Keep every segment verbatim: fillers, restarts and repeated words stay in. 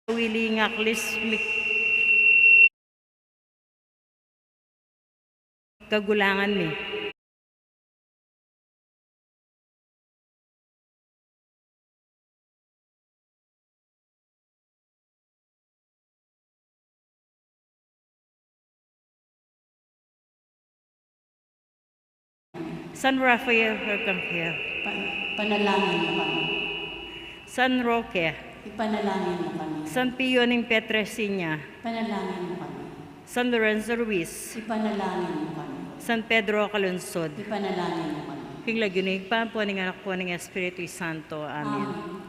Willie Ngaklis, mi-, kagulangan mi. San Rafael Arcangel. Pa-, panalangin mo kami. San Roque. Ipanalangin mo kami. San Pio ning Pietrelcina. Panalangin mo kami. San Lorenzo Ruiz. Ipanalangin mo kami. San Pedro Calungsod. Ipanalangin mo kami. King lagyu ning Ibpa, ampo ning Anak, ampo ning Espiritu Santo. Amen. Amen.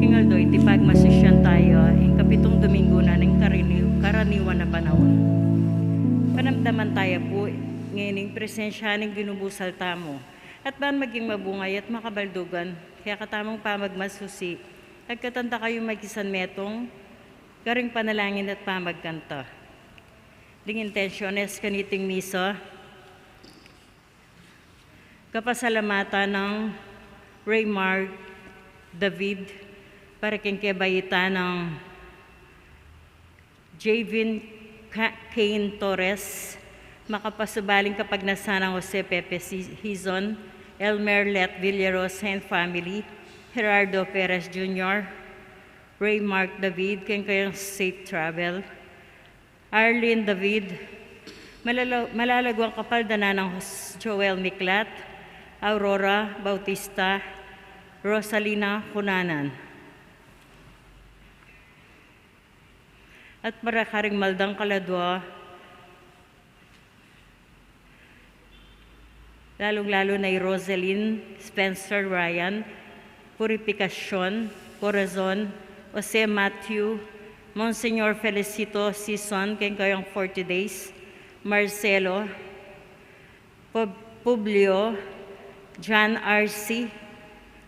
King aldo iti, pagmasisyan tayu ing kapitung Domingo na ning karaniw-, karaniwan a panaun. Panamdaman taya pu ngening presensya ning Ginu busal tamu, at ban maging mabungay at makabaldugan kekatamung pamagmasusi, agkatan da kayu makisanmetung karing panalangin at pamagkanta. Ding intensyones kaniting misa, kapasalamatan nang Raymark David para king kebaitan nang Javin Ka-, Kane Torres, makapasubaling kapagnasan nang Jose Pepe Si-, Hizon, Elmer Let Villarosa and family, Gerardo Perez Junior, Raymark David, king kayang safe travel. Arlene David, malala-, malalaguang kapaldanan nang Jos-, Joel Miklat, Aurora Bautista, Rosalina Cunanan. At para karing maldang kaladua, lalung-lalu na i Roselyn Spencer Ryan, Purificacion Corazon, Jose Matthew, Monsignor Felicito Sison, king kayang forty days, Marcelo, Pub-, Publio, John R C,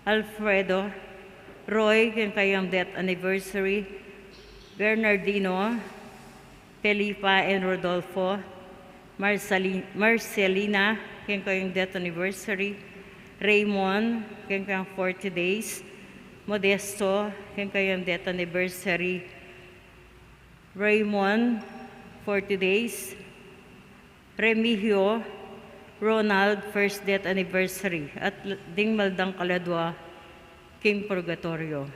Alfredo, Roy, king kayang death anniversary, Bernardino, Felipa and Rodolfo, Marceli-, Marcelina, king kayang death anniversary, Raymond, king kayang forty days, Modesto, king kayang death anniversary, Raymond, forty days, Remigio, Ronald, first death anniversary, at l-, ding maldang kaladua king purgatorio.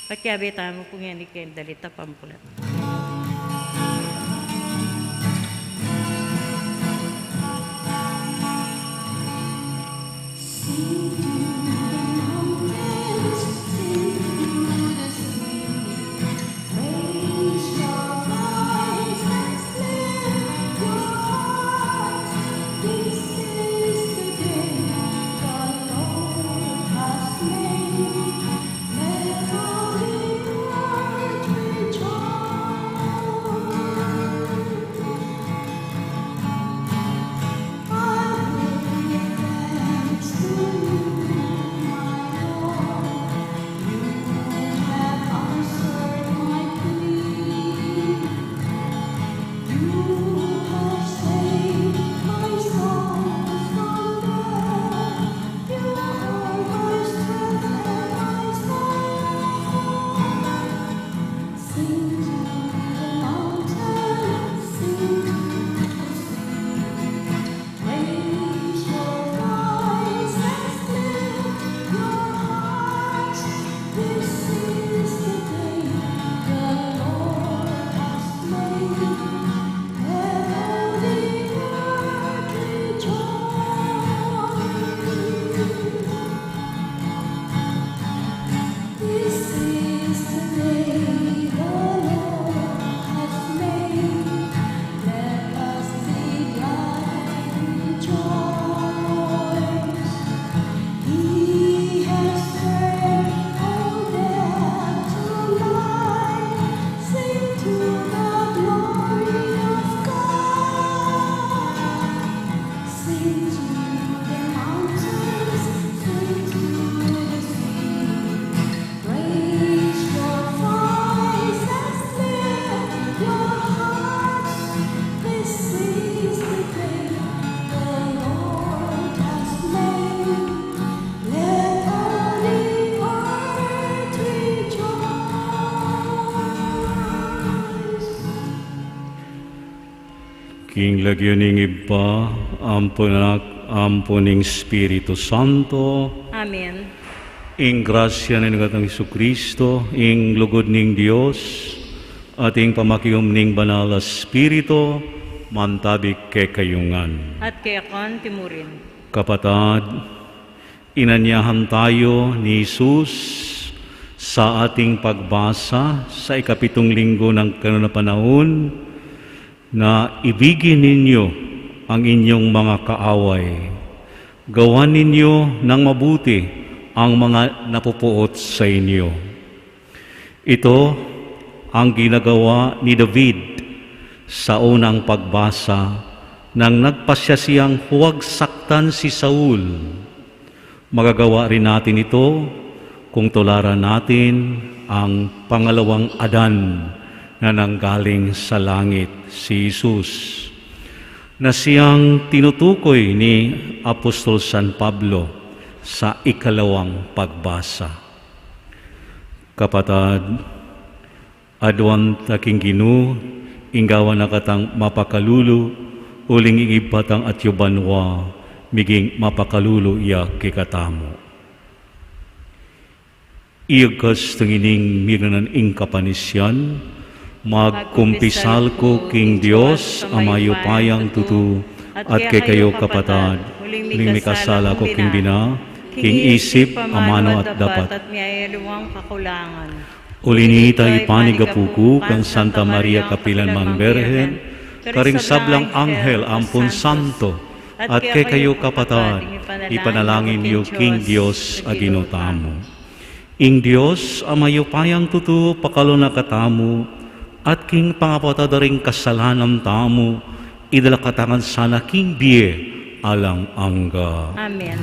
Pakiabe tamu pu ngeni king dalit a pampulat. Sing to the mountains, sing to the sea. Raise your voice and lift your hearts. This is the day the Lord has made. Let all the earth rejoice. I will give thanks to you, my Lord. You have answered my plea. You have saved my soul from death. You are my strength and my song. Sing to the mountains, sing to the sea. Raise your voice and lift your hearts. This is the day the Lord has made. Let all the earth rejoice. This is the day the Lord has made. Let us be glad and rejoice. King lagyu ning Ibpa, ampon Anak, ampon ning Espiritu Santo. Amen. Ing grasya ning Ginung Jesucristo, ing lugud ning Dios, at ing pamakium ning Banal a Espiritu, mantabi kekayu ngan. At keka mu rin. Kapatad, inanyahan tayo ni Jesus sa ating pagbasa sa ikapitung linggo ng kanunang panahon na, "Ibigin ninyo ang inyong mga kaaway. Gawan ninyo ng mabuti ang mga napupuot sa inyo." Ito ang ginagawa ni David sa unang pagbasa nang nagpasya siyang huwag saktan si Saul. Magagawa rin natin ito kung tularan natin ang pangalawang Adan na nanggaling sa langit, si Jesus, na siyang tinutukoy ni Apostol San Pablo sa ikalawang pagbasa. Kapatad, aduan ta king Ginu, ing gawan na katang mapakalulu, uling ing Ibpa tang atyu banua, miging mapakalulu ya kekatamu. Iyagkas tang ining miranan ing kapanisyan, magkumpisal ku king Dios a mayupayang tutu, at kekayu kapatad, uling mikasala ku king bina, king isip, amanu at dapat. Uli na nita, ipanigapu ku kang Santa Maria, kapilan mang Birhen, karing sablang anghel ampon santo, at kekayu kapatad, ipanalangin yu king Dios a Ginu tamu. Ing Dios a mayupayang tutu, pakalulu na katamu, at king pangapatawad da ring kasalanan tamu, idala katamu ngan sana king bie alang angga. Amen.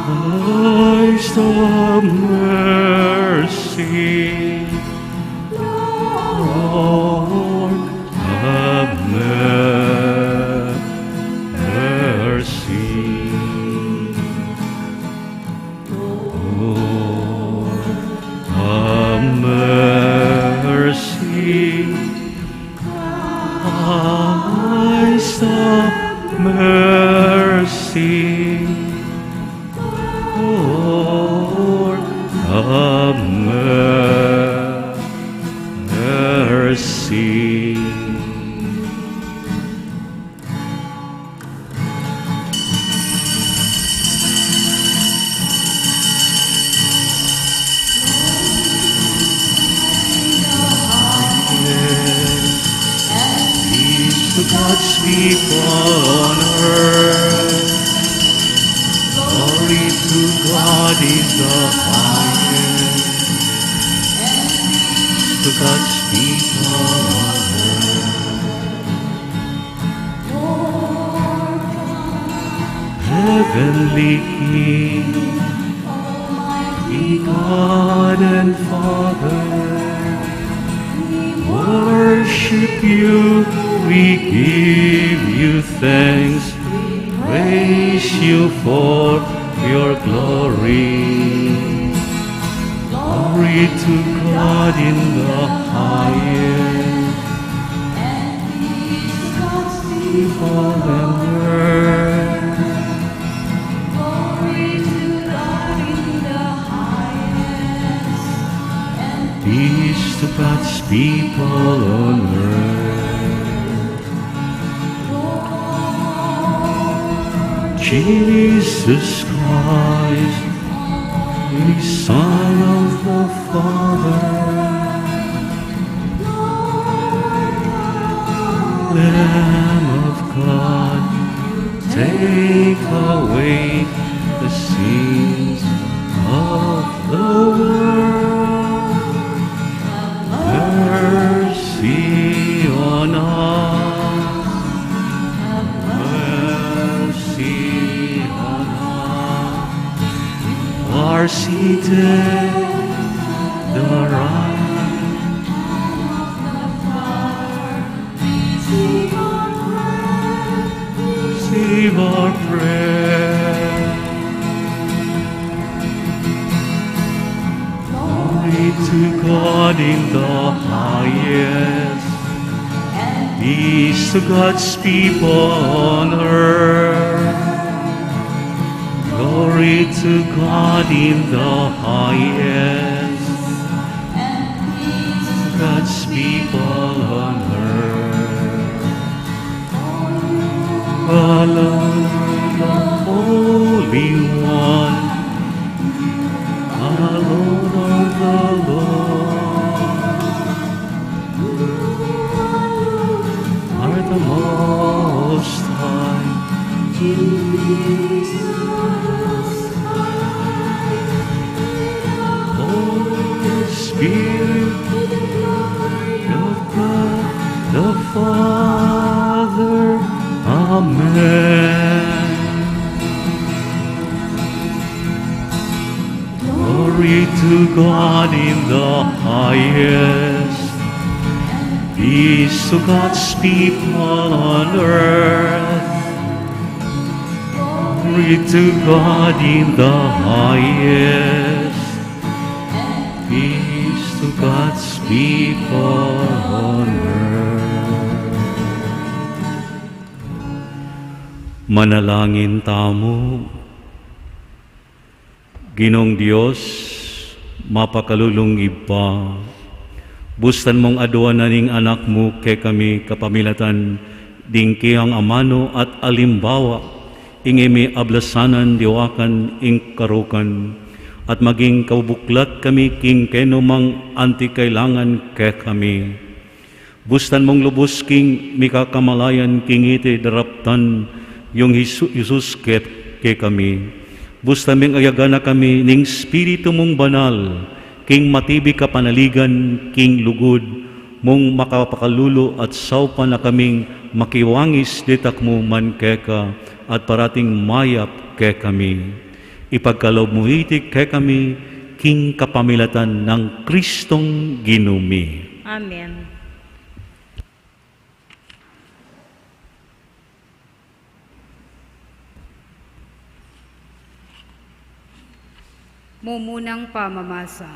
Christ have mercy. Lord have mercy. Lord have mercy. Christ have mercy. Lord have mercy. Peace to God's people on earth. Glory to God in the highest. Peace to God's people on earth. Heavenly King, Almighty God and Father, we worship you, we give you thanks, we praise you for your glory. Glory to God in the highest, and peace to God's people on earth. Glory to God in the highest, and peace to God's people on earth. Jesus Christ, the Son of the Father, Lamb of God, take away the sins of the world. Mercy on us. Mercy on us. You are seated at the right hand of the Father. Prayer. Glory to God in the highest, peace to God's people on earth. Glory to God in the highest, God's people on earth. Alone are the Holy One. Alone are the Lord. Are the Most High. Jesus, Holy Spirit, the Father. Amen. Glory to God in the highest. Peace to God's people on earth. Glory to God in the highest. Peace to God's people on earth. Manalangin tamu. Ginung Dios, mapakalulung Ibpa, bustan mung aduan na ning Anak mu kekami kapamilatan ding keyang amanu at alimbawa, ing e mi ablasanan diwakan ing karukan, at maging kabubuklat kami king kenu mang anti kailangan kekami. Bustan mung lubus king mikakamalayan king iti daraptan yung Hesu-, Jesus ke-, kekami. Bustan mung ayagan na kami ning Espiritu mung Banal king matibik a panaligan king lugud mung makapakalulu at saupan na kaming makiwangis ditak mu man keka at parating mayap kekami. Ipagkalub mu iti kekami king kapamilatan nang Kristong Ginu mi. Amen. Mumunang pamamasa.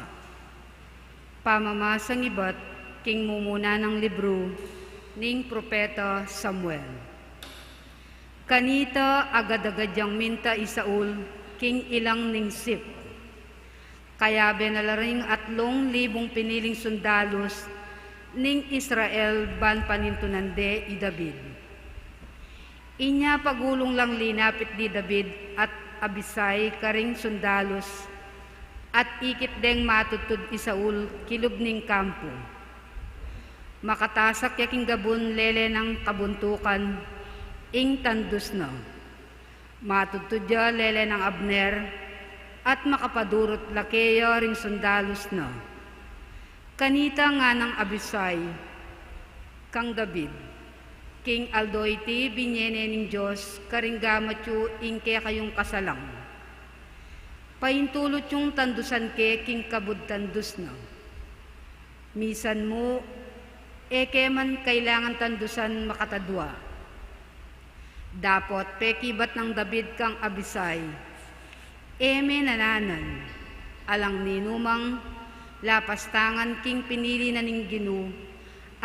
Pamamasang ibat king mumuna nang libru ning Propeta Samuel. Kanita agad-agad yang minta i Saul king ilang ning Sip. Kayabe na la ring atlung libung piniling sundalus ning Israel ban panintunan de i David. Inya pagulung lang linapit di David at Abisai karing sundalus, at ikit deng matudtud i Saul kilub ning kampu. Makatasak ya king gabun lele nang kabuntukan ing tandus na. Matudtud ya lele nang Abner, at makapadurut la keya ring sundalus na. Kanita nganang Abisai kang David, king aldo iti binye ne ning Dios karing gamat yu ing kekayung kasalang. Paintulut yung tandusan ke king kabud tandus na. Misan mu, e ke man kailangan tandusan makatadua. Dapot pekibat nang David kang Abisai, e me nananan, alang ninumang lapastangan king pinili na ning Ginu,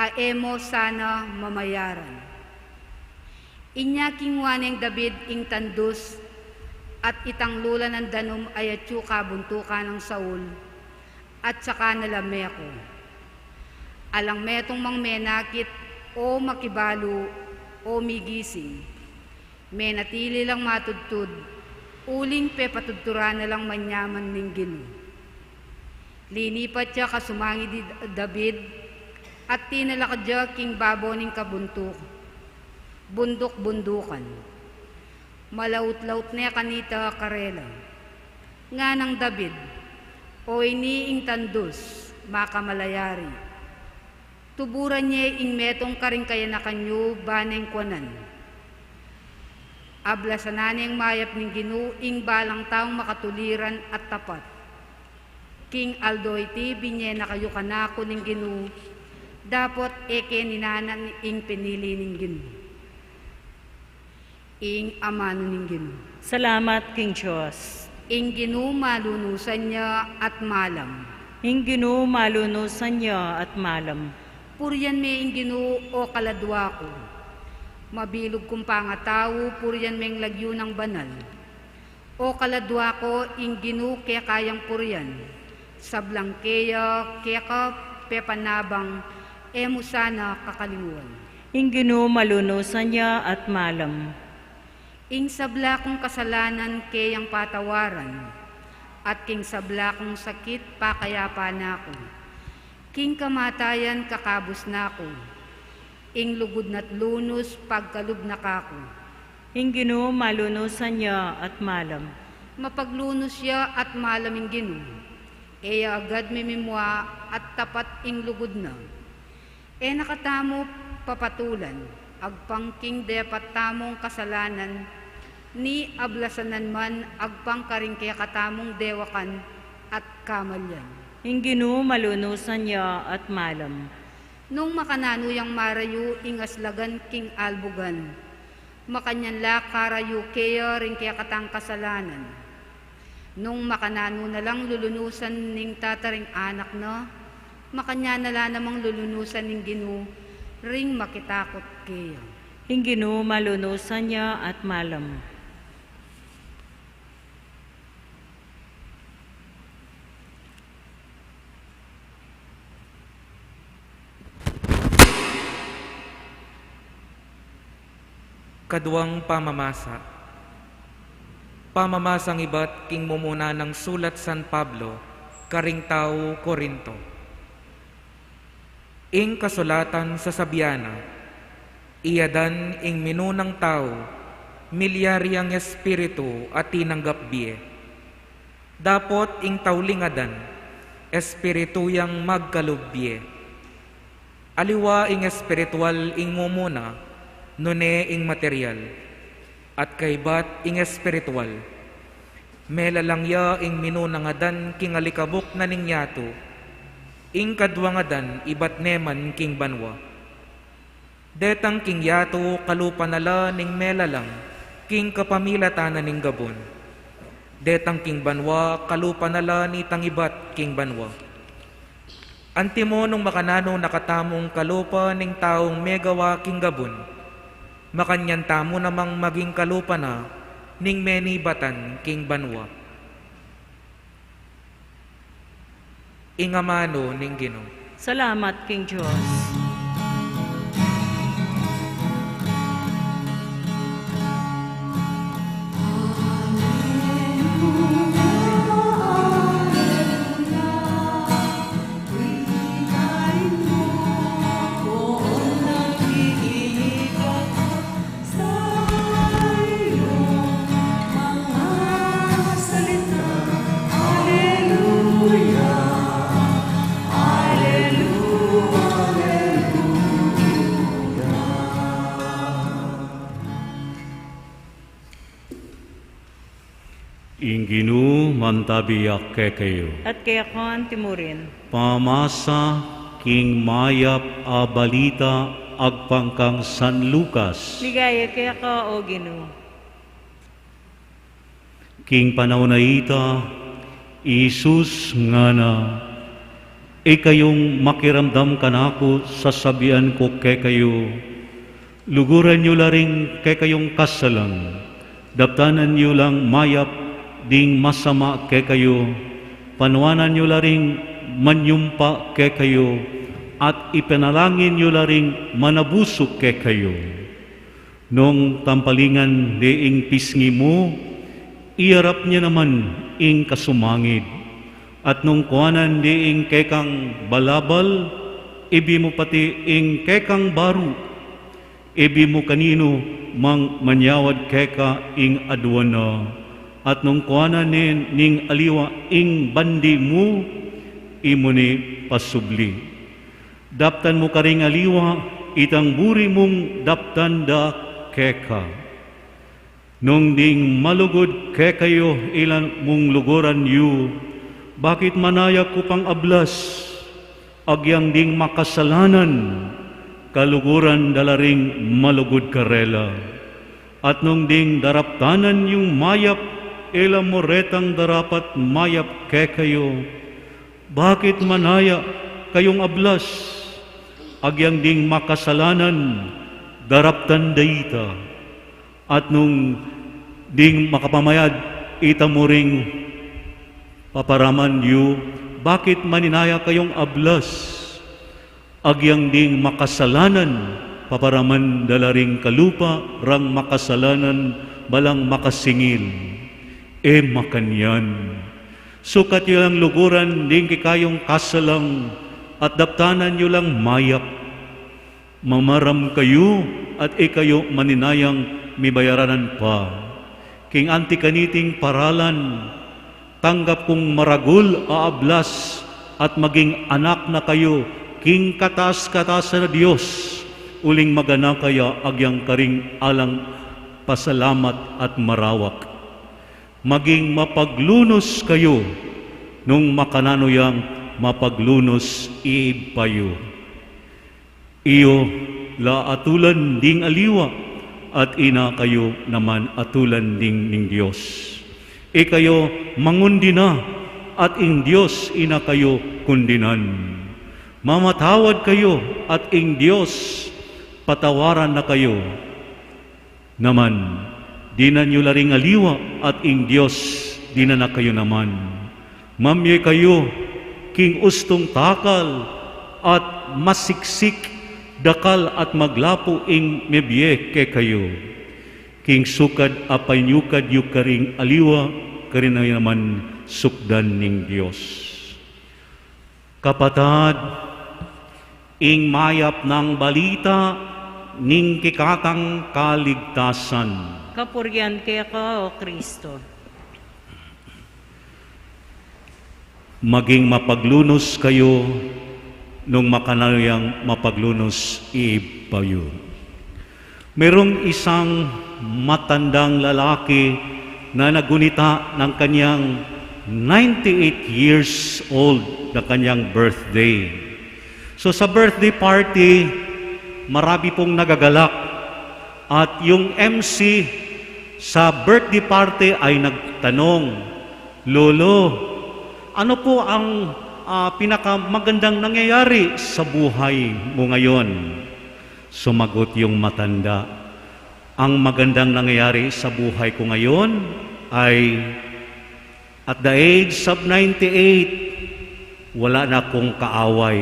a e mo sana mamayaran. Inya kingua neng David ing tandus, at itanglu la nang danum a yatyu kabuntukan nang Saul, at saka na la meku. Alang metung mang menakit, o makibalu, o migising. Menatili lang matudtud, uling pepatudturan na lang manyaman ning Ginu. Linipat ya kasumangi di David, at tinalakad ya king babo ning kabuntuk-, bunduk-bundukan. Malaut-laut ne kanita karela. Nganang David, o ini ing tandus, makamalayari. Tuburan ye ing metung karing kayanakan yu, ba neng kuanan. Ablasan na neng mayap ning Ginu ing balang taung makatuliran at tapat. King aldo iti binye na kayu kanaku ning Ginu, dapot e ke ninanan ing pinili ning Ginu. Ing amanu ning Ginu. Salamat king Dios. Ing Ginu malunusan ya at malam. Ing Ginu malunusan ya at malam. Purian me ing Ginu, o kaladua ku. Mabilug kung pangatau, purian meng lagyu nang banal. O kaladua ku, ing Ginu keka yang purian. Sablang keya, keka pepanabang, e mu sana kakalinguan. Ing Ginu malunusan ya at malam. Ing sabla kung kasalanan keyang patawaran, at king sabla kung sakit pakayapan na ku. King kamatayan kakabus na ku. Ing lugud na't lunus pagkalub na kaku. Ing Ginu malunusan ya at malam. Mapaglunus ya at malam ing Ginu. E ya agad mimimua at tapat ing lugud na. E na katamu papatulan, agpang king depat tamung kasalanan, ni ablasanan man agpang karing kekatamung dewakan at kamalian. Ing Ginu malunusan ya at malam. Nung makananu yang marayu ing aslagan king albugan, makanyan la karayu keya ring kekatang kasalanan. Nung makananu na lang lulunusan ning tata ring anak na, makanyan na la namang lulunusan ning Ginu ring makitakut keya. Ing Ginu malunusan ya at malam. Kaduang pamamasa. Pamamasang ibat king mumuna nang sulat San Pablo karing tau Corinto. Ing kasulatan sasabian na, i Adan ing minunang tau, milyari yang espiritu a tinanggap bie. Dapot ing tauling Adan, espiritu yang magkalub bie. Aliwa ing espiritual ing mumuna, nune ing material. At kaybat ing espiritual, melalang ya ing minunang Adan king alikabuk na ning yatu, ing kaduang Adan ibat ne man king banua. Detang king yatu kalupa na la ning melalang king kapamilatan na ning gabun. Detang king banua kalupa na la nitang ibat king banua. Antimo nung makananu na katamung kalupa ning taung megawa king gabun, makanyan tamu namang maging kalupa na ning menibatan king banua. Ing amanu ning Ginu. Salamat king Dios. Ing Ginu mantabi ya kekayu. At keka mu rin. Pamasa king mayap a balita agpang kang San Lucas. Ligaya keka, o Ginu. King panaun a ita, i Jesus ngana, ikayung makiramdam kanaku, sasabian ku kekayu, luguran yu la ring kekayung kasalan, daptanan yu lang mayap ding masama kekayu, panuanan yu la ring manyumpa kekayu, at ipanalangin yu la ring manabusuk kekayu. Nung tampalingan de ing pisngi mu, iyarap ne naman ing kasumangid. At nung kuanan de ing kekang balabal, ibie mu pati ing kekang baru, ibie mu kaninu mang manyawad keka ing aduan na. At nung kuanan ne ning aliwa ing bandi mu, imu ne pasubli. Daptan mu karing aliwa itang buri mung daptan da keka. Nung ding malugud kekayu ila mung luguran yu, bakit manaya ku pang ablas? Agyang ding makasalanan, kaluguran da la ring malugud karela. At nung ding daraptanan yung mayap, e la mu retang darapat mayap kekayu, bakit manaya kayung ablas? Agyang ding makasalanan, daraptan da ita. At nung ding makapamayad, ita mu ring paparaman yu, bakit maninaya kayung ablas? Agyang ding makasalanan, paparaman da la ring kalupa rang makasalanan, balang makasingil. E makanyan. Sukat yu lang luguran ding kekayung kasalang, at daptanan yu lang mayap. Mamaram kayu, at e kayu maninayang mibayaranan pa. King anti kaniting paralan, tanggap kung maragul a ablas at maging anak na kayu king kataas-katasan a Dios, uling maganaka ya agyang karing alang pasalamat at marawak. Maging mapaglunus kayu nung makananu yang mapaglunus i Ibpa yu. Iyo la atulan ding aliwa, at ina kayu naman atulan ding ning Dios. Ikayu mangundi na, at ing Dios ina kayu kundinan. Mamatawad kayu, at ing Dios patawaran na kayu. Naman, dinan yu la ring aliwa, at ing Dios dinan na kayu naman. Mamie kayu king ustung takal at masiksik, dakal at maglapu ing mebie kekayu. King sukad a panyukad yu karing aliwa, karin na naman sukdan ning Dios. Kapatad, ing mayap nang balita ning kekatang kaligtasan. Kapurian keka, O Kristo. Maging mapaglunus kayu nung makananu yang mapaglunus i Ibpa yu. Merong isang matandang lalaki na nagunita ng kanyang ninety-eight years old na kanyang birthday. So, sa birthday party, marami pong nagagalak. At yung M C sa birthday party ay nagtanong, "Lolo, ano po ang, ah, pinakamagandang nangyayari sa buhay mo ngayon?" Sumagot yung matanda, "Ang magandang nangyayari sa buhay ko ngayon ay, at the age of ninety-eight, wala na akong kaaway.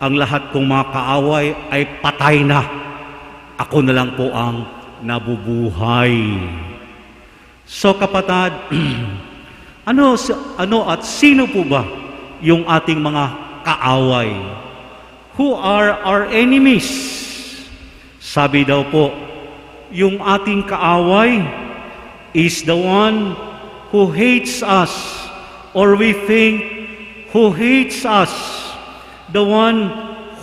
Ang lahat kong mga kaaway ay patay na. Ako na lang po ang nabubuhay." So, kapatad, ano, ano at sino po ba yung ating mga kaaway? Who are our enemies? Sabi daw po, yung ating kaaway is the one who hates us, or we think who hates us, the one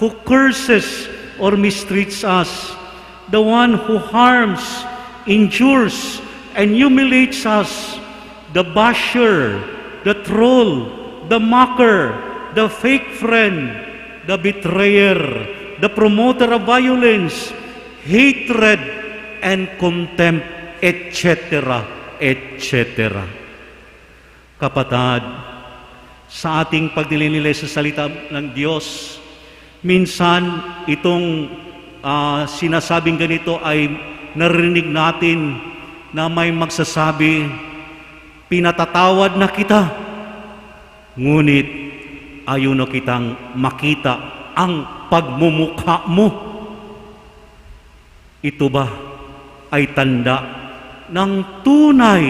who curses or mistreats us, the one who harms, injures, and humiliates us, the basher, the troll, the mocker, the fake friend, the betrayer, the promoter of violence, hatred, and contempt, et cetera, et cetera. Kapatad, sa ating pagdilinilay sa salita ng Diyos, minsan itong, ah, sinasabing ganito ay naririnig natin na may magsasabi, "Pinatatawad na kita, ngunit ayaw na kitang makita ang pagmumukha mo." Ito ba ay tanda ng tunay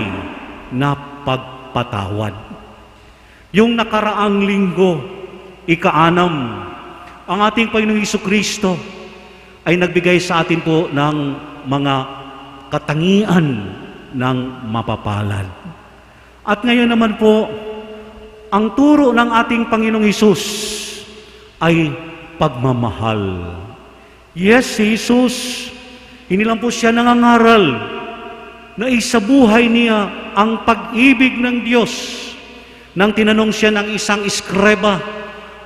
na pagpatawad? Yung nakaraang linggo, ika-anam, ang ating Panginoong Hesus Kristo ay nagbigay sa atin po ng mga katangian ng mapapalad. At ngayon naman po, ang turo ng ating Panginoong Hesus ay pagmamahal. Yes, si Jesus, hindi lang po siya nangangaral na isabuhay niya ang pag-ibig ng Diyos. Nang tinanong siya ng isang eskreba,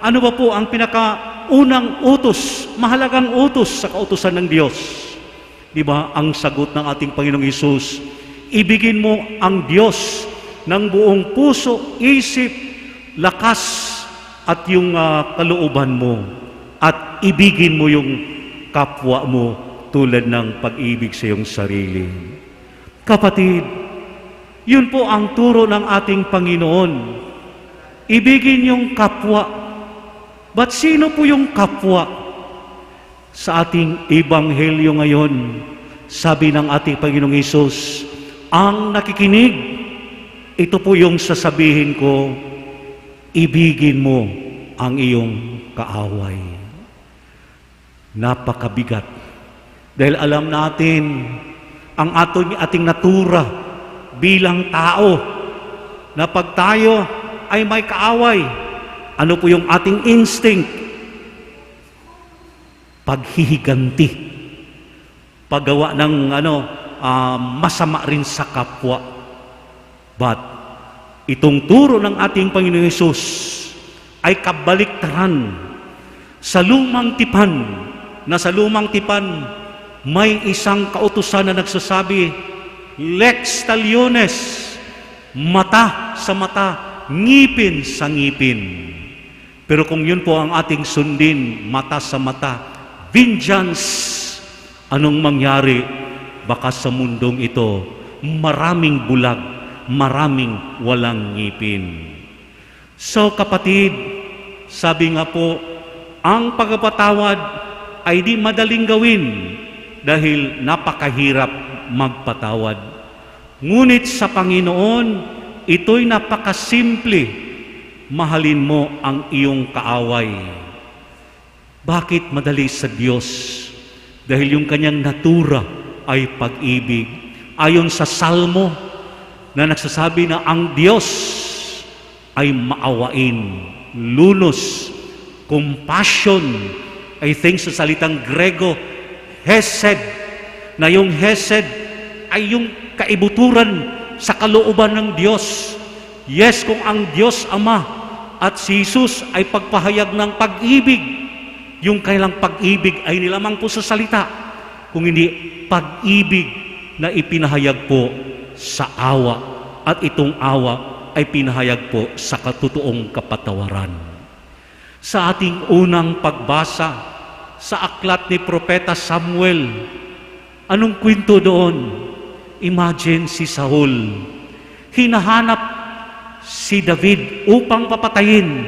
"Ano ba po ang pinakaunang utos, mahalagang utos sa kautusan ng Diyos?" Di ba ang sagot ng ating Panginoong Hesus? Ibigin mo ang Diyos ng buong puso, isip, lakas, at yung, ah, kalooban mo. At ibigin mo yung kapwa mo tulad ng pag-ibig sa iyong sarili. Kapatid, yun po ang turo ng ating Panginoon. Ibigin yung kapwa. But sino po yung kapwa? Sa ating ebanghelyo ngayon, sabi ng ating Panginoong Hesus, "Ang nakikinig, ito po yung sasabihin ko, ibigin mo ang iyong kaaway." Napakabigat. Dahil alam natin, ang ating, ating natura bilang tao, na pag tayo ay may kaaway, ano po yung ating instinct? Paghihiganti. Paggawa ng, ano, ah, masama rin sa kapwa. But itong turo ng ating Panginoong Hesus ay kabaliktaran. Sa lumang tipan, na sa lumang tipan, may isang kautusan na nagsasabi, "Lex talionis," mata sa mata, ngipin sa ngipin. Pero kung yun po ang ating sundin, mata sa mata, vengeance, anong mangyari? Baka sa mundong ito, maraming bulag, maraming walang ngipin. So, kapatid, sabi nga po, ang pagpapatawad ay di madaling gawin dahil napakahirap magpatawad. Ngunit sa Panginoon, ito'y napakasimple, "Mahalin mo ang iyong kaaway." Bakit madali sa Diyos? Dahil yung kanyang natura ay pag-ibig. Ayon sa Salmo na nagsasabi na ang Diyos ay maawain, lunus, compassion, I think sa salitang Grego, hesed, na yung hesed ay yung kaibuturan sa kalooban ng Diyos. Yes, kung ang Diyos Ama at si Jesus ay pagpahayag ng pag-ibig, yung kanilang pag-ibig ay hindi lamang po sa salita, kung hindi pag-ibig na ipinahayag po sa awa, at itong awa ay pinahayag po sa katotoong kapatawaran. Sa ating unang pagbasa sa aklat ni Propeta Samuel, anong kwento doon? Imagine si Saul. Hinahanap si David upang papatayin.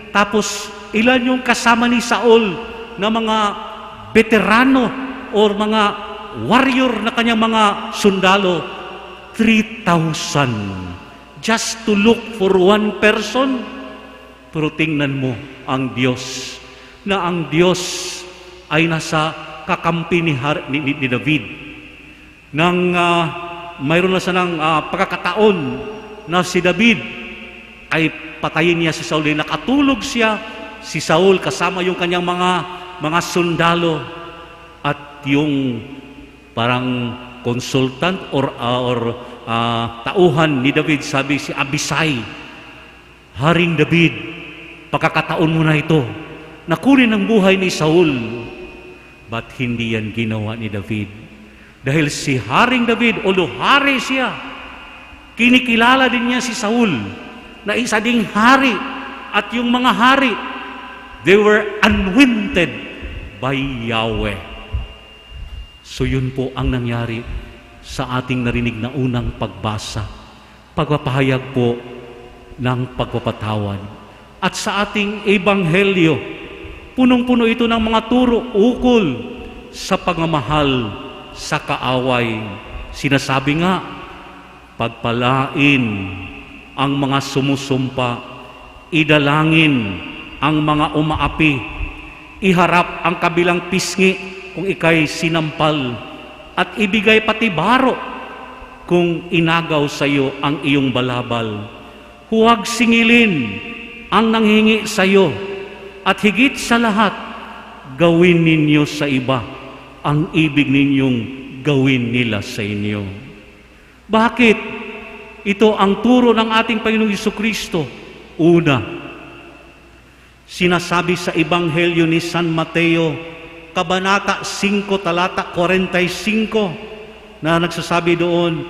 Tapos, ilan yung kasama ni Saul na mga beterano or mga warrior na kanyang mga sundalo? Three thousand. Just to look for one person? Pero tingnan mo ang Diyos, na ang Diyos ay nasa kakampi ni, Har- ni, ni, ni David. Nang, ah, mayroon na sanang, ah, pagkakataon na si David ay patayin niya si Saul, eh, nakatulog siya, si Saul kasama yung kanyang mga, mga sundalo, at yung parang consultant or, ah, or, ah, tauhan ni David, sabi si Abisai, "Haring David, pagkakataon mo na ito na kunin ang buhay ni Saul." But hindi yan ginawa ni David. Dahil si Haring David, although hari siya, kinikilala din niya si Saul na isa ding hari, at yung mga hari, they were anointed by Yahweh. So, yun po ang nangyari sa ating narinig na unang pagbasa, pagpapahayag po ng pagpapatawad. At sa ating ebanghelyo, punong-puno ito ng mga turo ukol sa pagmamahal sa kaaway. Sinasabi nga, "Pagpalain ang mga sumusumpa, idalangin ang mga umaapi, iharap ang kabilang pisngi kung ika'y sinampal, at ibigay pati baro kung inagaw sa iyo ang iyong balabal. Huwag singilin ang nanghingi sa iyo, at higit sa lahat, gawin ninyo sa iba ang ibig ninyong gawin nila sa inyo." Bakit? Ito ang turo ng ating Panginoong Jesucristo. Una, sinasabi sa Ebanghelyo ni San Mateo, Kabanata singko, talata kwarenta y singko, na nagsasabi doon,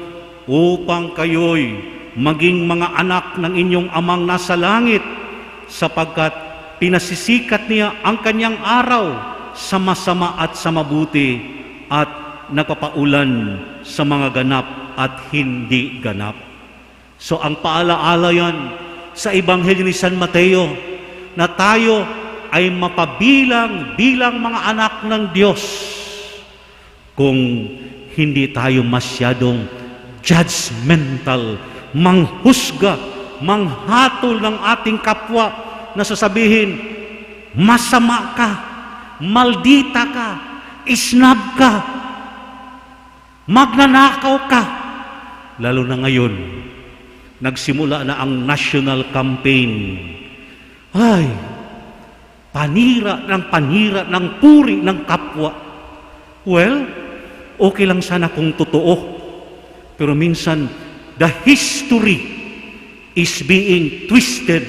"Upang kayo'y maging mga anak ng inyong Amang nasa langit, sapagkat pinasisikat niya ang kanyang araw sa masama at sa mabuti, at nagpapaulan sa mga ganap at hindi ganap." So, ang paalaala yan sa Ebanghelyo ni San Mateo, na tayo ay mapabilang bilang mga anak ng Diyos kung hindi tayo masyadong judgmental, manghusga, manghatol ng ating kapwa na sasabihin, "Masama ka, maldita ka, isnab ka, magnanakaw ka." Lalo na ngayon, nagsimula na ang national campaign. Ay, panira ng panira ng puri ng kapwa. Well, okay lang sana kung totoo. Pero minsan, the history is being twisted.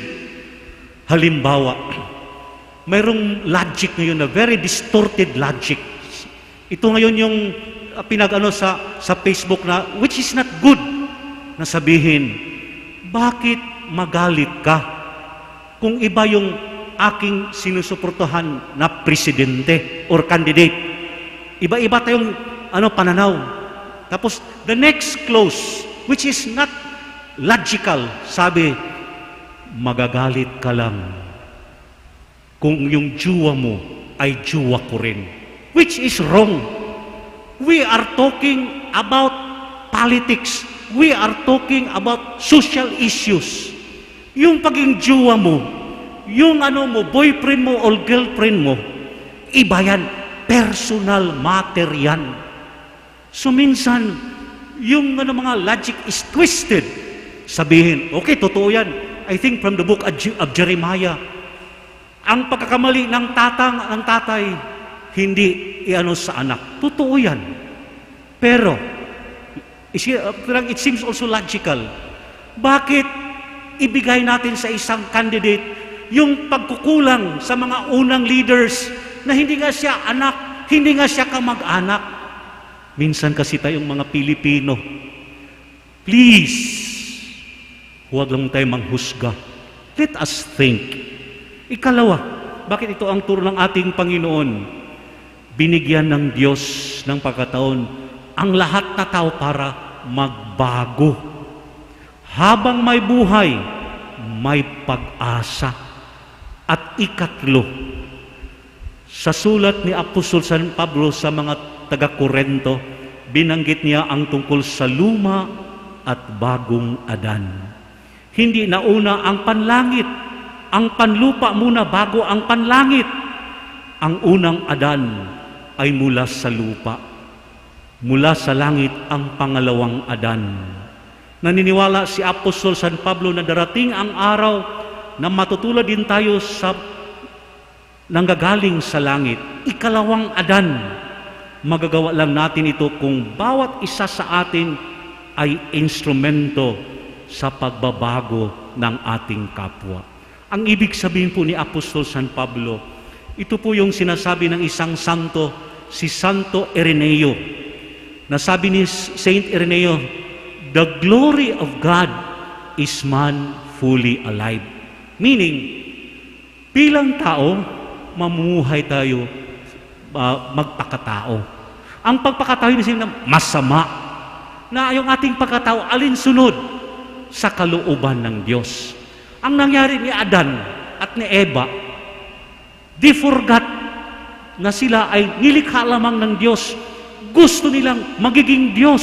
Halimbawa, mayroong logic ngayon na very distorted logic. Ito ngayon yung, ah, pinag-ano sa, sa Facebook na, which is not good, na sabihin, "Bakit magalit ka kung iba yung aking sinusuportahan na presidente or candidate?" Iba-iba tayong, ano, pananaw. Tapos, the next clause, which is not logical, sabi, "Magagalit ka lang kung yung juwa mo ay juwa ko rin." Which is wrong. We are talking about politics. We are talking about social issues. Yung paging juwa mo, yung ano mo, boyfriend mo or girlfriend mo, iba yan. Personal matter yan. So minsan, yung ano, mga logic is twisted. Sabihin, okay, totoo yan. I think from the book of Je-, of Jeremiah, ang pagkakamali ng tatang, ng tatay, hindi iano sa anak. Totoo yan. Pero, isi-, uh, parang it seems also logical. Bakit ibigay natin sa isang candidate yung pagkukulang sa mga unang leaders na hindi nga siya anak, hindi nga siya kamag-anak? Minsan kasi tayong mga Pilipino, please, huwag lang tayo manghusga. Let us think. Ikalawa, bakit ito ang turo ng ating Panginoon? Binigyan ng Diyos ng pagkataon ang lahat na tao para magbago. Habang may buhay, may pag-asa. At ikatlo, sa sulat ni Apostol San Pablo sa mga taga-Corinto, binanggit niya ang tungkol sa luma at bagong Adan. Hindi nauna ang panlangit, ang panlupa muna bago ang panlangit. Ang unang Adan ay mula sa lupa. Mula sa langit ang pangalawang Adan. Naniniwala si Apostol San Pablo na darating ang araw na matutulad din tayo sa nanggagaling sa langit. Ikalawang Adan. Magagawa lang natin ito kung bawat isa sa atin ay instrumento sa pagbabago ng ating kapwa. Ang ibig sabihin po ni Apostol San Pablo, ito po yung sinasabi ng isang santo, si Santo Ireneo. Nasabi ni Saint Ireneo, "The glory of God is man fully alive." Meaning, bilang tao, mamumuhay tayo, ah, magpakatao. Ang pagpakatao, hindi siya masama. Na yung ating pagkatao, alinsunod sa kalooban ng Diyos. Ang nangyari ni Adan at ni Eva, they forgot na sila ay nilikha lamang ng Diyos. Gusto nilang magiging Diyos.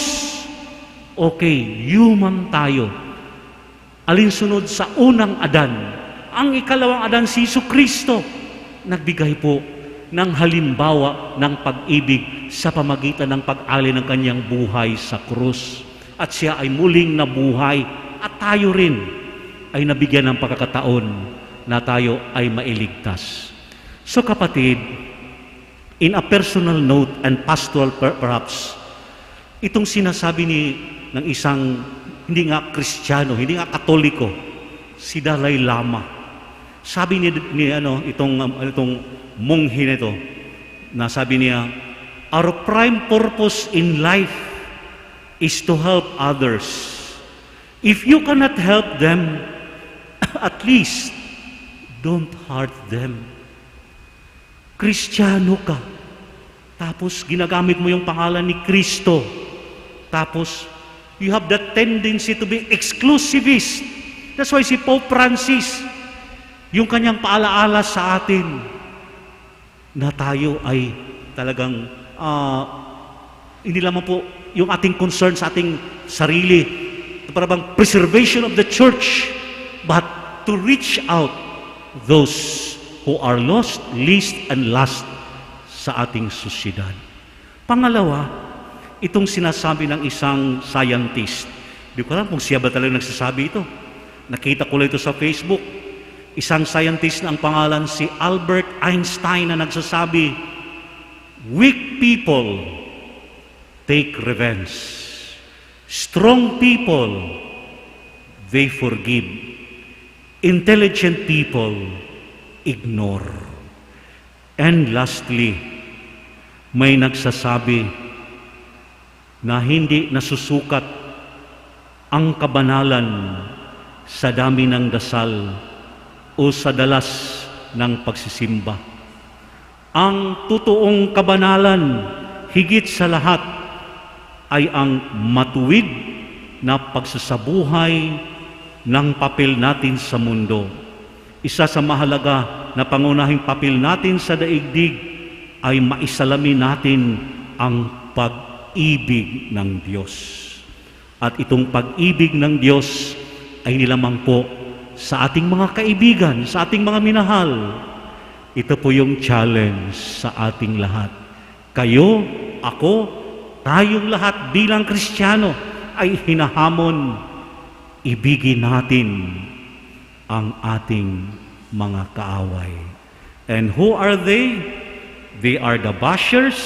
Okay, human tayo. Alinsunod sa unang Adan, ang ikalawang Adan, si Jesucristo, nagbigay po ng halimbawa ng pag-ibig sa pamagitan ng pag-alay ng kanyang buhay sa krus. At siya ay muling nabuhay, at tayo rin ay nabigyan ng pagkakataon na tayo ay mailigtas. So, kapatid, in a personal note and pastoral per-, perhaps, itong sinasabi ni, ng isang hindi nga Kristiyano, hindi nga Katoliko, si Dalai Lama. Sabi ni, ni ano, itong, um, itong munghi na ito, Nasabi niya, "Our prime purpose in life is to help others. If you cannot help them, at least don't hurt them." Kristiyano ka, tapos ginagamit mo yung pangalan ni Kristo, tapos you have that tendency to be exclusivist. That's why si Pope Francis, yung kanyang paalaala sa atin, na tayo ay talagang, ah, hindi lamang po yung ating concern sa ating sarili, para bang preservation of the church, but to reach out those who are lost, least, and last sa ating sosyedad. Pangalawa, itong sinasabi ng isang scientist. Di ko alam kung siya ba talaga nagsasabi ito. Nakita ko lang ito sa Facebook. Isang scientist na ang pangalan si Albert Einstein na nagsasabi, "Weak people take revenge. Strong people, they forgive. Intelligent people, ignore." And lastly, may nagsasabi na hindi nasusukat ang kabanalan sa dami ng dasal o sa dalas ng pagsisimba. Ang totoong kabanalan, higit sa lahat, ay ang matuwid na pagsasabuhay ng papel natin sa mundo. Isa sa mahalaga na pangunahing papel natin sa daigdig ay maisalamin natin ang pag-ibig ng Diyos. At itong pag-ibig ng Diyos ay hindi lamang po sa ating mga kaibigan, sa ating mga minahal. Ito po yung challenge sa ating lahat. Kayo, ako, tayong lahat bilang Kristiyano ay hinahamon, ibigin natin ang ating mga kaaway. And who are they? They are the bashers.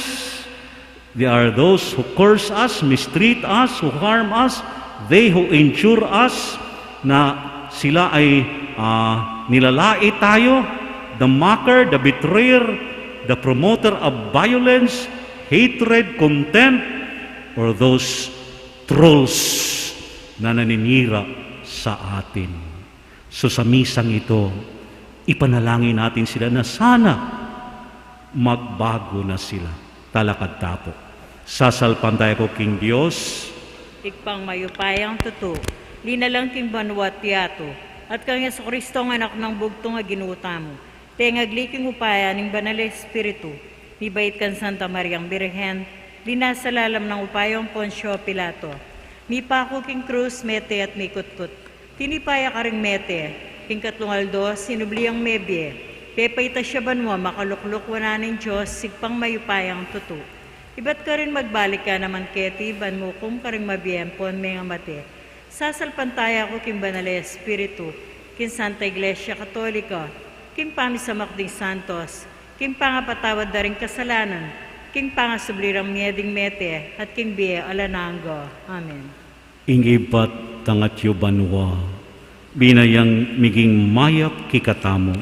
They are those who curse us, mistreat us, who harm us, they who injure us, na sila ay, ah, nilalait tayo, the mocker, the betrayer, the promoter of violence, hatred, contempt, or those trolls na naninira sa atin. So, sa misang ito, ipanalangin natin sila na sana magbago na sila. Talakad ta po. Sasalpantaya ku king Dios, Ibpang mayupayang tutu, linalang king banua't yatu, at kang Jesucristo, ang Anak nang bugtung a Ginu tamu, tengagli king upaya ning Banal a Espiritu, mibait kang Santa Mariang Birhen, linasa lalam ning upaya nang Poncio Pilato, mipaku king krus, mete at mikutkut. Tinipa ya karing mete, king katlung aldo sinubli yang mebie, pepaitas ya banua, makalukluk wanan ning Dios, Ibpang mayupayang tutu. Ibat karin magbalik ya naman keti ban mukum karing mabie ampon mengamate. Sasalpantaya ku king Banal a Espiritu, king Santa Iglesia Katolika, king pamisamak ding santos, king pangapatawad da ring kasalanan, king pangasubli rang mie ding mete, at king bie alang angga. Amen. Ing ibat tang atyu banua, bina yang miging mayap kekatamu.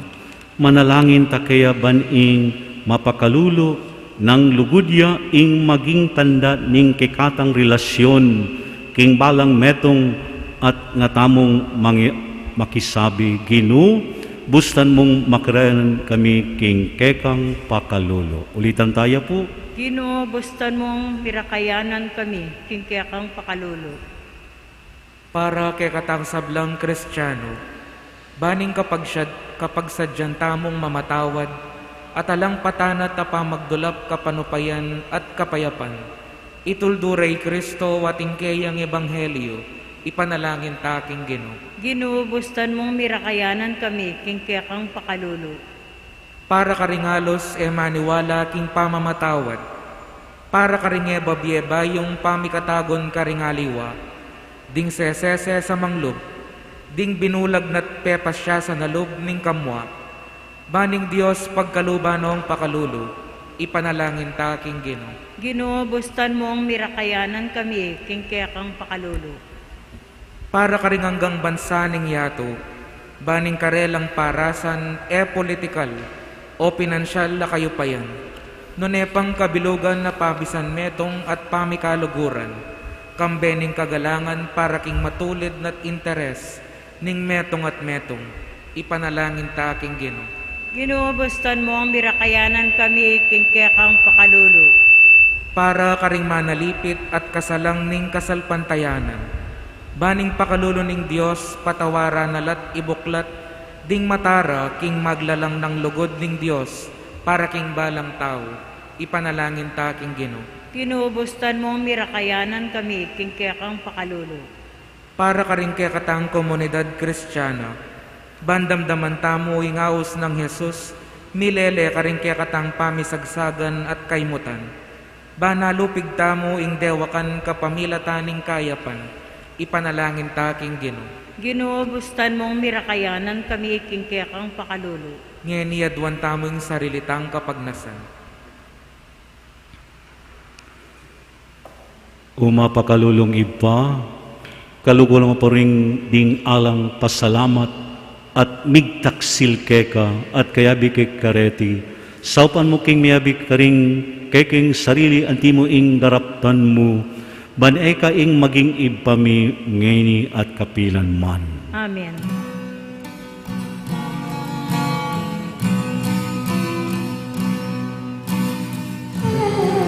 Manalangin ta kaya ban ing mapakalulu nang lugud ya ing maging tanda ning kekatang relasyon king balang metung at ngatamung mangi-, makisabi, Ginu, bustan mung makirayanan kami king kekang pakalulu. Ulitan taya pu. Ginu, bustan mung mirakayanan kami king kekang pakalulu. Para kekatang sablang Kristiano, baning kapagsyad-, kapagsadyan tamung mamatawad, at alang patanat a pamagdulap kapanupayan at kapayapan, ituldu re i Kristo ating keyang ebanghelyo, ipanalangin ta king Ginu. Ginu, bustan mung mirakayanan kami king kekang pakalulu. Para karing alus e maniwala king pamamatawad, para karing e babie bayung pamikatagun karing aliwa, ding sesese sa manglub, ding binulag na't pepasya sa nalub ning kamua, baning Dios pagkaluban nong pakalulu, ipanalangin ta king Ginu. Ginu, bustan mung mirakayanan kami king kekang pakalulu. Para karing anggang bansa ning yatu, baning karelang parasan e politikal o pinansyal a kayupayan, Nune pang kabilugan na pabisan metung at pamikaluguran, kambe ning kagalangan para king matulid na't interes ning metung at metung, ipanalangin ta king Ginu. Ginu, bustan mung mirakayanan kami king kekang pakalulu. Para karing manalipit at kasalang ning kasalpantayanan, ban ing pakalulu ning Dios patawaran na la't ibuklat ding mata ra king maglalang nang lugud ning Dios para king balang tau, ipanalangin ta king Ginu. Ginu, bustan mung mirakayanan kami king kekang pakalulu. Para karing kekatang komunidad Kristiana, ban damdaman tamu ing aus nang Jesus, milele karing kekatang pamisagsagan at kaymutan. Ban alupig tamu ing dewakan kapamilatan ning kayapan, ipanalangin ta king Ginu. Ginu, bustan mung mirakayanan kami king kekang pakalulu. Ngeni aduan tamu ing sarili tang kapagnasan. O mapakalulung Ibpa, kaluguran mu pa rin ding alang pasalamat at migtaksil keka at kayabe ke kareti, saupan mu king miyabe karing kekeng sarili anti mu ing daraptan mu, ban e ka ing maging Ibpa mi ngeni at kapilan man. Amen.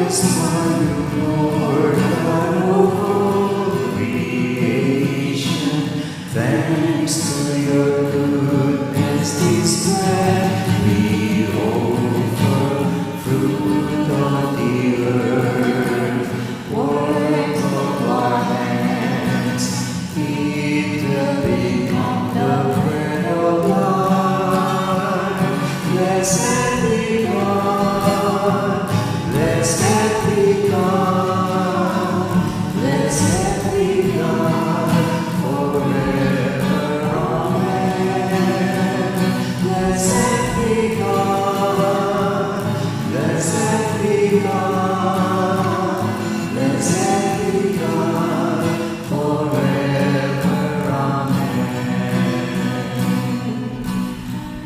Blessed are you, Lord God of all creation. Thanks to your goodness displayed, we offer fruit of the earth, work of our hands. It will become the bread of life. Blessed be God. Blessed be God. Blessed be God forever. Amen. Blessed be God. Blessed be God. Blessed be God forever. Amen.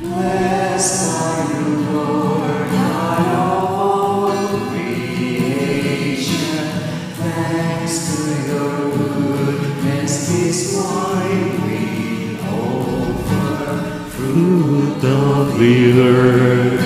Blessed are you, Lord God of all creation. Thanks to your goodness displayed, we offer fruit of the earth,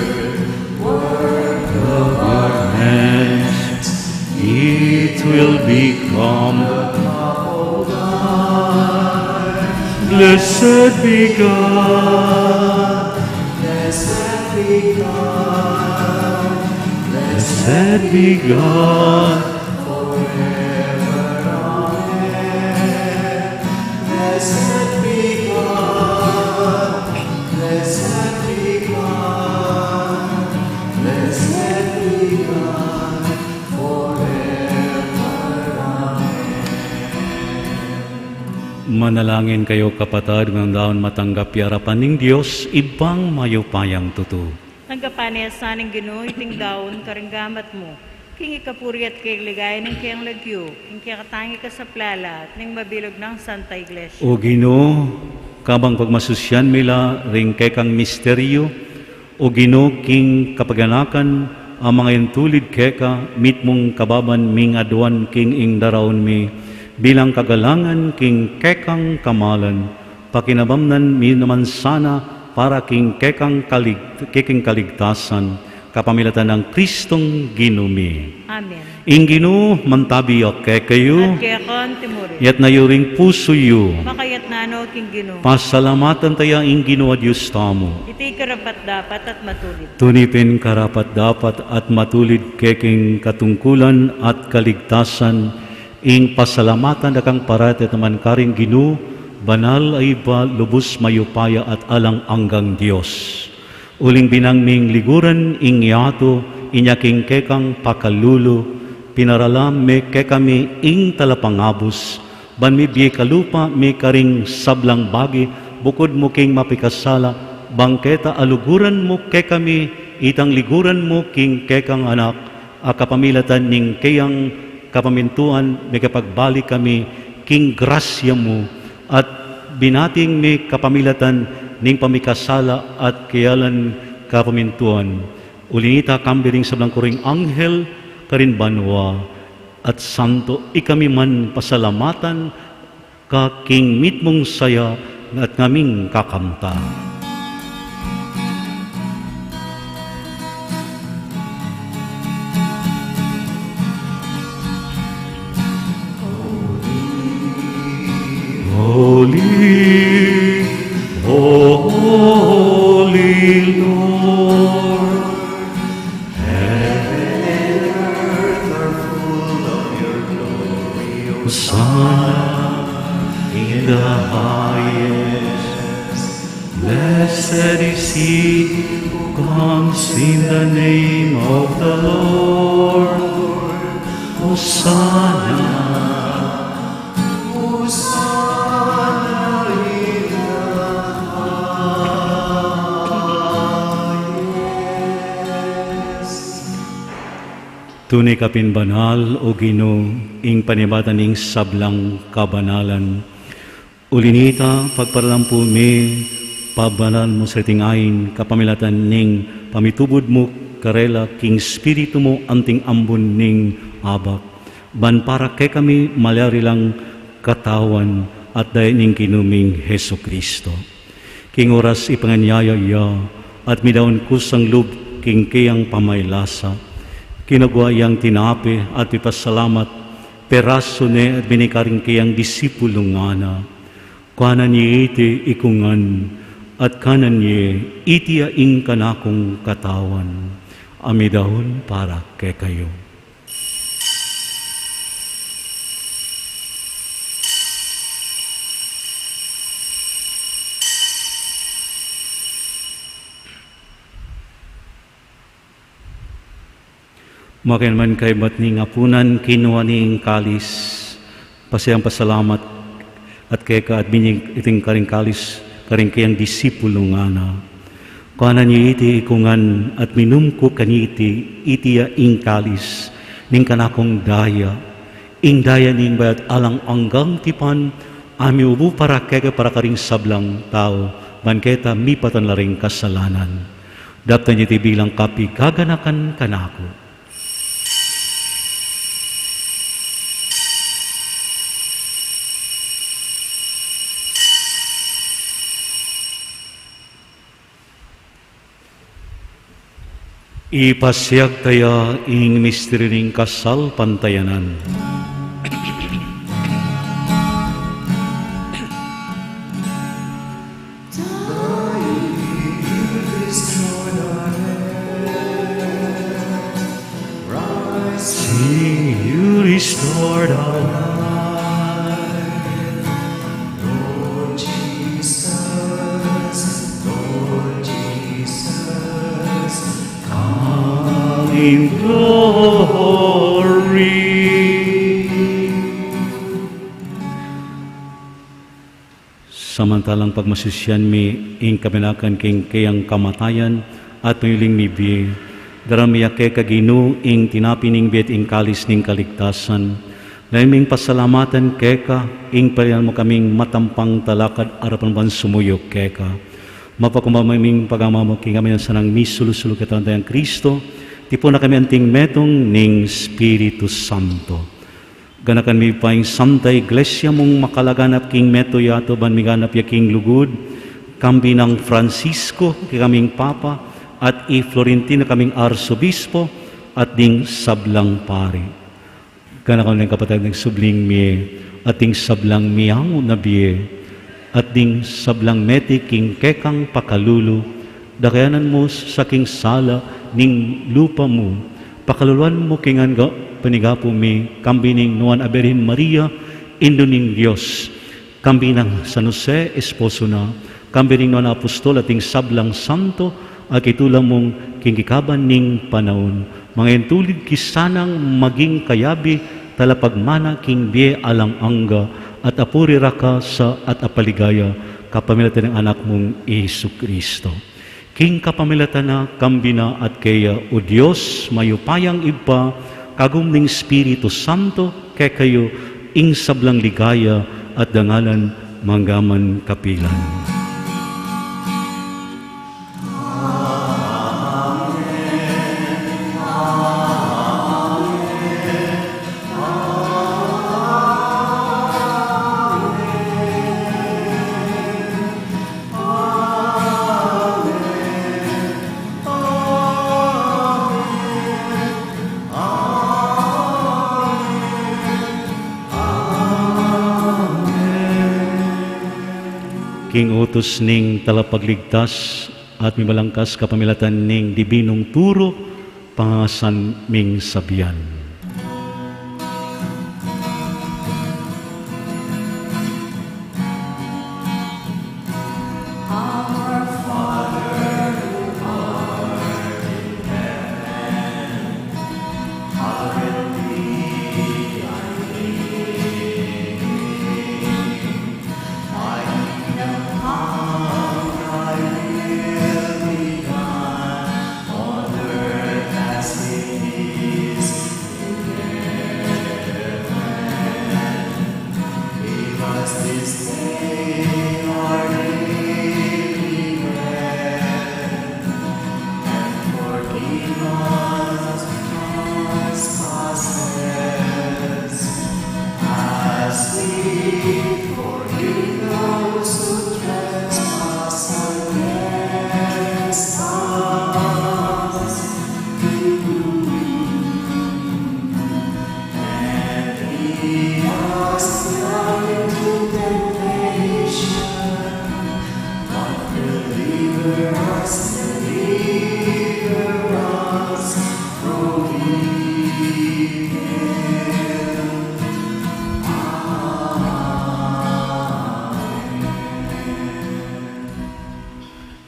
work of our hands, it will become the cup of life. Blessed be God. Blessed be God. Blessed be God forever. Amen. Blessed be God. Blessed be God. Blessed be God forever. Amen. Manalangin kayu, kapatad, ngan daun matanggap ya arapan ning Dios, Ibpang mayupayang tutu. Tanggapan na sa ning Ginu iting daun karing gamat mu, king ikapuri at king ligaya ning kayang lagyu, king kekatamung kasaplalan at ning mabilug nang Santa Iglesia. O Ginu, kabang pagmasusian mi la ring kekang misteryu, O Ginu, king kapaganakan a mangayantulid keka, mitmung kababan ming aduan king ing daraun mi, bilang kagalangan king kekang kamalan, pakinabamnan mi naman sana para king kekang kalig-, kekeng kaligtasan, kapamilatan nang Kristong Ginu mi. Amen. Ing Ginu mantabi ya kekayu. At keka mu rin. Itas yu ring pusu yu. Makaitas na no king Ginu. Pasalamatan taya ing Ginu a Dios tamu. Iti karapat-dapat at matulid. Tuni pin karapat-dapat at matulid kekeng katungkulan at kaligtasan, ing pasalamatan da kang parati at naman karing Ginu, banal a Ibpa, lubus mayupaya at alang anggang Dios. Uling binang ming liguran ing yatu, inya king kekang pakalulu, pinaralan me kekami ing talapangabus, ban mibie kalupa mi karing sablang bagi bukud mu king mapikasala, bang keta a luguran mu kekami, itang liguran mu king kekang anak, a kapamilatan ning kayang kapamintuan, mekipagbalik kami king grasya mu, at binating mi kapamilatan ning pamikasala at kayalan kapamintuan. Uli na nita, kambe ding sablang kuring anghel karin banua at santo, ikami man pasalamatan ka king mitmung saya at ngaming kakamtan. Holy, holy, holy Lord, heaven and earth are full of your glory. Hosanna in the highest. Blessed is he who comes in the name of the Lord. Hosanna. Hosanna in the highest. Tune ka pin banal, O Ginu, ing panibatan ning sablang kabanalan. Uli na nita, pagparalan pu mi, pabanalan mu sa reting ain kapamilatan ning pamitubud mu karela king Espiritu mu anting ambun ning abak, ban para kekami malyari lang katawan at daya ning Ginu ming Jesucristo. King oras ipanganyaya ya at midaun kusang lub king keyang pamaylasa, kinagua yang tinape at mipasalamat, perasu ne at binye karing keyang disipulu, ngana: Kuanan ye iti ikungan, at kanan ye, iti ya ing kanakung katawan, a midaun para kekayu. Makanyan man kaibat ning apunan, kinua ne ing kalis, pasiang pasalamat, at keka at binye iting karing kalis karing keyang disipulu, ngana: Kuanan ye iti ikungan at minum ku kaniti, iti ya ing kalis ning kanakung daya, ing daya ning bayu't alang anggang tipan, a miubu para kekayu at para karing sablang tau, ban keta mipatawad la ring kasalanan. Daptan ye iti bilang kapigaganakan kanaku. Ipasiag taya ing misteryu ning kasalpantayanan. Christ, you restored our life. Lord Jesus, Lord Jesus, come in glory. Samantalang pagmasisian mi ing kabanakan king keyang kamatayan at panyuling mibie, daraun mi ya keka, Ginu, ing tinape ning bie at ing kalis ning kaligtasan. Lalu ming pasalamatan keka ing palian mu kaming matampang talakad arapan mu ban sumuyu keka. Mapakumbaba ming pagmamamukit king kami nang sanang misulu-sulu kang Kristo, tipunan na kami anting metung ning Espiritu Santo. Ganakan mi pa ing Santa Iglesia mung makalaganap king metung yatu ban miganap ya king lugud, kambe nang Francisco, king kaming Papa, at i Florentino, kaming Arsobispo, at ding sablang pari. Ganakan mu ring kapatad ning subling mie, at ding sablang miyangu na bie, at ding sablang mete king kekang pakalulu, dakayanan mu sa king sala ning lupa mu, pakaluluan mu king angga panigapu mi, kambe ning Nuan a Birhen Maria, Indu ning Dios, kambe nang San Jose, esposo na, kambe ning Nuan a Apostol at ding sablang santo, a kitula mung king kekaban ning panaun, mangayan tulid ki sanang maging kayabe, talapagmana king bie alang angga, at apuri ra ka sa at apaligaya, kapamilatan ning Anak mung i Jesucristo. King kapamilatan na, kambe na at keya, o Dios, mayupayang Ibpa, kagum ning Espiritu Santo, kekayu ing sablang ligaya at dangalan manggaman kapilan. Ing utus ning Talapagligtas at mibalangkas kapamilatan ning dibinung turu, pangasan ming sabian.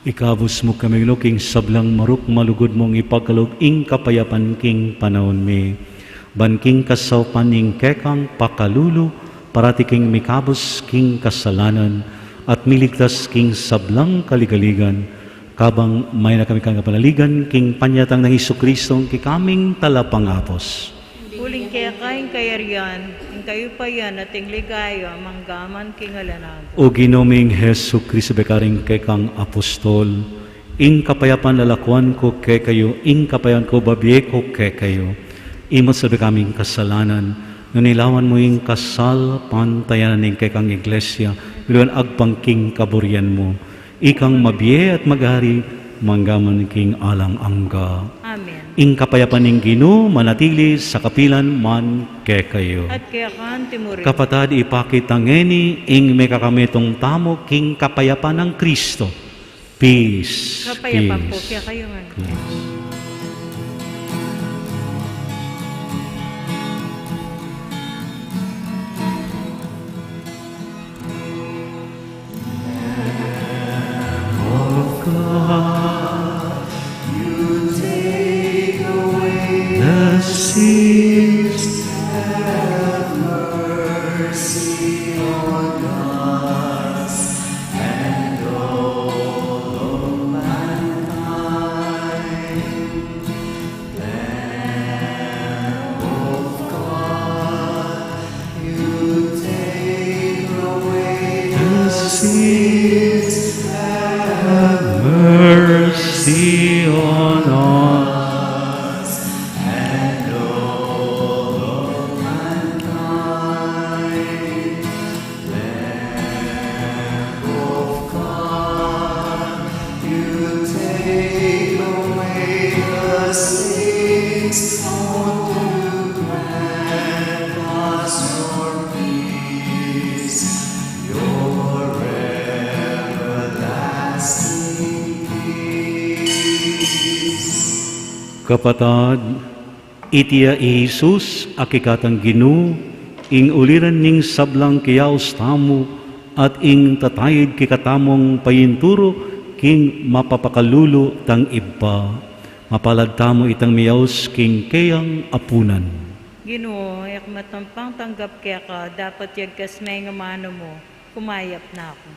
Ikabus mu kami, Ginu, king sablang marok malugud mung ipagkalub ing kapayapan king panaun mi. Ban king kasaupan ning kekang pakalulu, parati king mikabus king kasalanan, at miligtas king sablang kaligaligan, kabang mayan na kami kang kapanaligan king panyatang nang Jesucristo, ing kekaming talapangabus. Uling keka ing kayarian, ing kayupayan, at ing ligaya, manggaman king alang angga. O Ginu ming Jesucristo, bekaring kekang apostol, ing kapayapan lalakuan ku kekayu, ing kapayapan ku babie ku kekayu. Imat sa bekaming kasalanan, nune lawan mu ing kasalpantayanan ning kekang iglesia, luan agpang king kaburian mu. Ikang mabie at magari, manggaman king alang angga. Amen. Ing kapayapan ning Ginu manatili sa kapilan man kekayu. At keka mu rin. Kapatad, ipakit ta ngeni ing mekakametung tamu king kapayapan nang Kristo. Peace. Kapayapan po kekayu ngan. Peace. Lamb of God, you take away the sins. Have mercy on us and all of mankind. Lamb of God, you take away the sins. Have mercy on us and all of mankind. Lamb of God, you take away the sins. Won't you grant us your peace, your everlasting peace? Kapatad, iti ya i Jesus a kekatang Ginu, ing uliran ning sablang kiyaus tamu, at ing tatayud kekatamung payinturu king mapapakalulu tang Ibpa. Mapalad tamu itang miyaus king keyang apunan. Ginu, e ku matampang tanggap keka, dapot yagkas me ing amanu mu, kumayap na ku.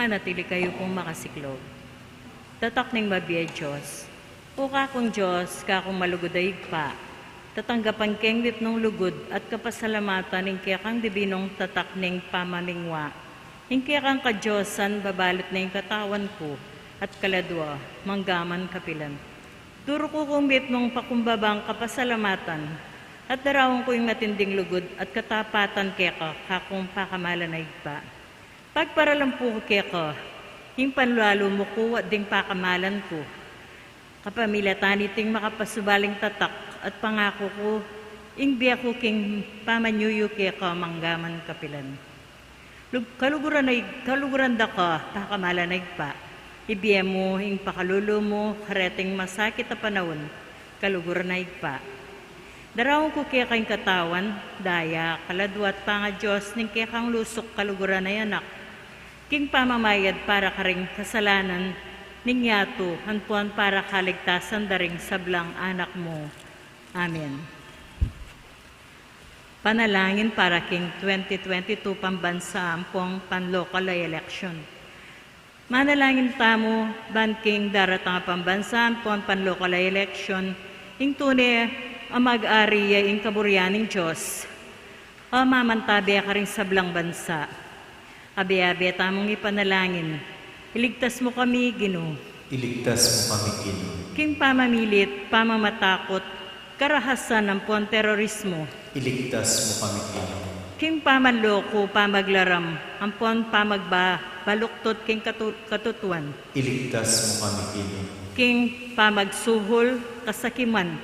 Manatili kayu pung makasiklaw. Tatak ning mabie Dios. O kakung Dios, kakung malugud a Ibpa, tatanggapan ke ing mipnung lugud at kapasalamatan ing kekang dibinung tatak ning pamamingwa. Ing kekang kadiosan babalut ne ing katawan ku at kaladua, manggaman kapilan. Duru ku kung mipnung pakumbabang kapasalamatan, at daraun ku ing matinding lugud at katapatan keka, kakung pakamalan a Ibpa. Pagparalan pu ku keka ing panlalu mu ku at ding pakamalan ku. Kapamilatan niting makapasubaling tatak at pangaku ku, ing bie ku king pamanyuyu keka manggaman kapilan. Lug-, kaluguran a Ig-, kaluguran da ka, pakamalan a Ibpa. Ibie mu ing pakalulu mu kareting masakit a panaun, kaluguran a Ibpa. Daraun ku keka ing katawan, daya, kaladua at pangaDios ning kekang lusuk kaluguran a Anak. King pamamayad para karing kasalanan ning yatu, ampon para kaligtasan da ring sablang anak mu. Amen. Panalangin para king twenty twenty-two pambansa ampong panlocal a election. Manalangin tamu ban king daratang a pambansa ampong panlocal a election, ing tune a mag-ari ya ing kaburian ning Dios a mamantabe karing sablang bansa. Abe-abe tamung ipanalangin. Iligtas mu kami, Ginu. Iligtas mu kami, Ginu. King pamamilit, pamamatakut, karahasan ampon terorismo. Iligtas mu kami, Ginu. King pamanloko, pamaglaram, ampon pamagba-, baluktot king katu-, katutuan. Iligtas mu kami, Ginu. King pamagsuhul, kasakiman,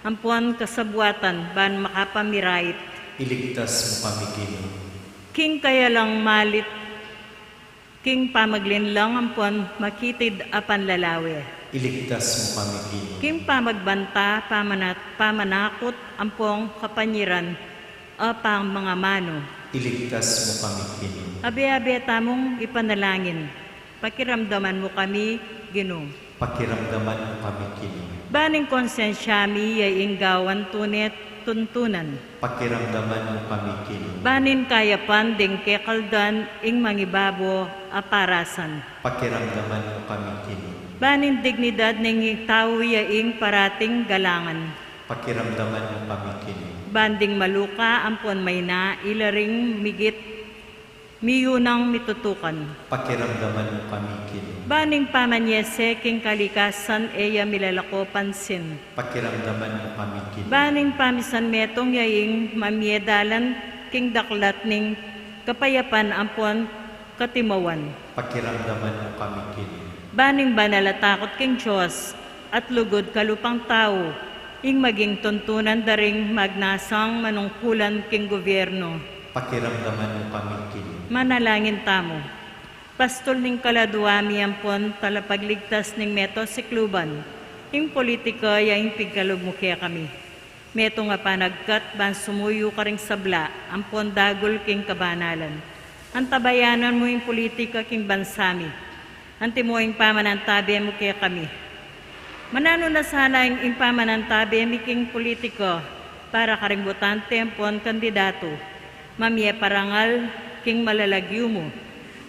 ampon kasabuatan ban makapamirayit. Iligtas mu kami, Ginu. King kayalang malit, king pamaglinlang ampon makitid a panlalawe. Iligtas mu kami, Ginu. King pamagbanta, pamanat-, pamanakut, ampong kapanyiran a pamangamanu. Iligtas mu kami, Ginu. Abe-abe tamung ipanalangin. Pakiramdaman mu kami, Ginu. Pakiramdaman mu kami, Ginu. Ban ing konsensya mi ya ing gawan tune tuntunan. Pakiramdaman mu kami, Ginu. Ban ing kayapan ding kekaldan ing mangibabo a parasan. Pakiramdaman mu kami, Ginu. Ban ing dignidad ning tau ya ing parating galangan. Pakiramdaman mu kami, Ginu. Ban ding maluka ampon maina ila ring migit miyunang mitutukan. Pakiramdaman mu kami, Ginu. Ban ing pamanyese king kalikasan e ya milalako pansin. Pakiramdaman mu kami, Ginu. Ban ing pamisan metung ya ing mamie dalan king daklat ning kapayapan ampon katimawan. Pakiramdaman mu kami, Ginu. Ban ing banal a takut king Dios at lugud kalupang tau ing maging tuntunan da ring magnasang manungkulan king gobyerno. Pakiramdaman mu kami, Ginu. Manalangin tamu. Pastul ning kaladua mi ampon talapagligtas ning meto sikluban, ing politika ya ing pigkalub mu kekami. Metung a panagkat ban sumuyu karing sabla ampon dagul king kabanalan. Antabayanan mu ing politika king bansa mi. Antimo ing pamanantabe mu kekami. Mananu na sana ing, ing pamanantabe mi king politika para karing botante ampon kandidatu. Mamie parangal king malalagyu mu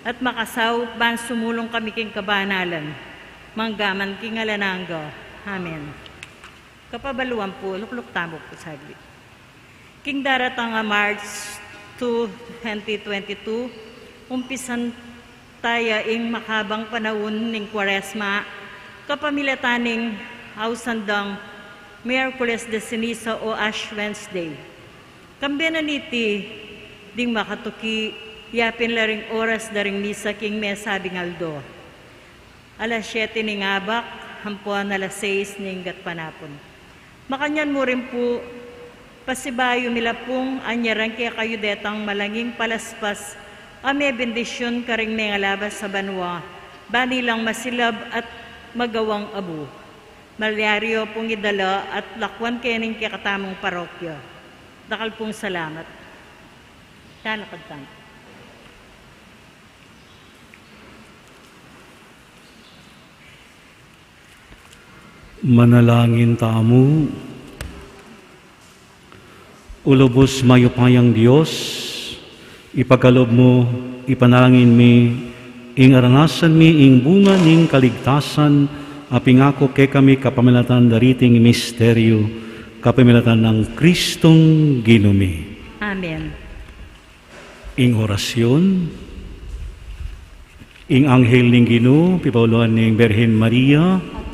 at makasaup ban sumulung kami king kabanalan manggaman king alang angga. Amen. Kapabaluan pu, lukluk tamu pu saglit. King daratang a March two, twenty twenty-two, umpisan taya ing makabang panaun ning Kuaresma, kapamilatan ning ausan dang Miyerkules de Ceniza o Ash Wednesday. Kambe na niti ding makatuki, yapin la ring oras da ring misa king mesabing aldo. Alas siyete ning abak, ampon alas sais ning gatpanapun. Makanyan mu rin pu, pasibayu mi la pung anyaran kekayu detang malanging palaspas a mebendisyun karing mengalabas a banua, ban ilang masilab at magawang abu. Malyari yu pung idala at lakwan keni king kekatamung parokya. Dakal pung salamat. Talakad tamu. Manalangin tamu. O lubus mayupayang Dios, ipakalub mu, ipanalangin mi, Ing aranasan mi ing bunga ning kaligtasan, a pangako kekami kapamilatan dariting misteryu, kapamilatan nang Kristong Ginu mi. Amen. Ing orasyun. Ing anghel ning Ginu, pipauluan ning Birhen Maria. At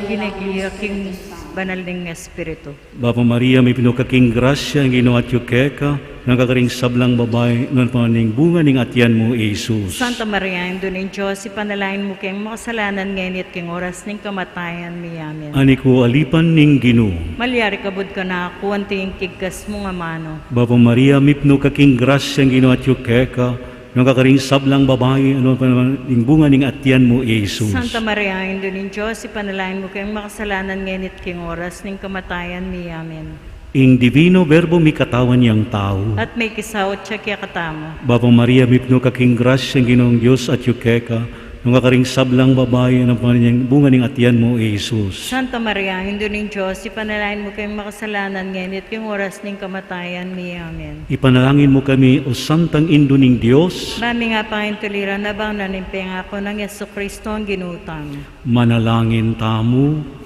kinagli ya king banal ning Espiritu. Bapu Maria, mipnu ka king grasya, ing Ginu atyu keka, nuan ka karing sablang babai, nuan pa naman ing bunga ning atian mu, Jesus. Santa Maria, Indu ning Dios, ipanalangin mu keng makasalanan ngeni at king oras ning kamatayan mi. Amen. Ani ku alipan ning Ginu. Malyari kabud kanaku anti ing kigkas mung amanu. Bapu Maria, mipnu ka king grasya, ing Ginu atyu keka, nuan ka karing sablang babai, at nuan pa naman ing bunga ning atian mu, Jesus. Santa Maria, Indu ning Dios, ipanalangin mu keng makasalanan ngeni at king oras ning kamatayan mi. Amen. Ing Divino Verbo mikatawan yang tau. At mikisaut ya kekatamu. Bapu Maria, mipnu ka king grasya, ing Ginung Dios atyu keka, nuan ka karing sablang babai, at nuan pa naman ing bunga ning atian mu, Jesus. Santa Maria, Indu ning Dios, ipanalangin mu keng makasalanan ngeni at king oras ning kamatayan mi. Amen. Ipanalangin mu kami, O Santang Indu ning Dios. Ba ming apangintuliran abang na ning pengaku nang Jesucristo a Ginu tamu. Manalangin tamu.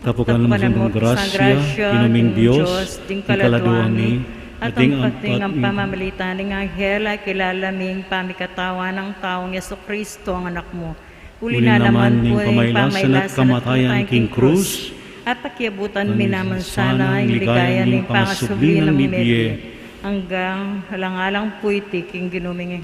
Tapukan mu king grasya, Ginu ming Dios, ing kaladua mi, at ing pamamalitan ning anghel a kilala mi ing pamikatawan nang taung Jesucristo a Anak mu. Uli na naman ning pamaylasan at kamatayan king krus, at pakiabutan mi naman sana ing ligaya ning pangasubli nang mibie anggang alang-alang pu iti king Ginu ming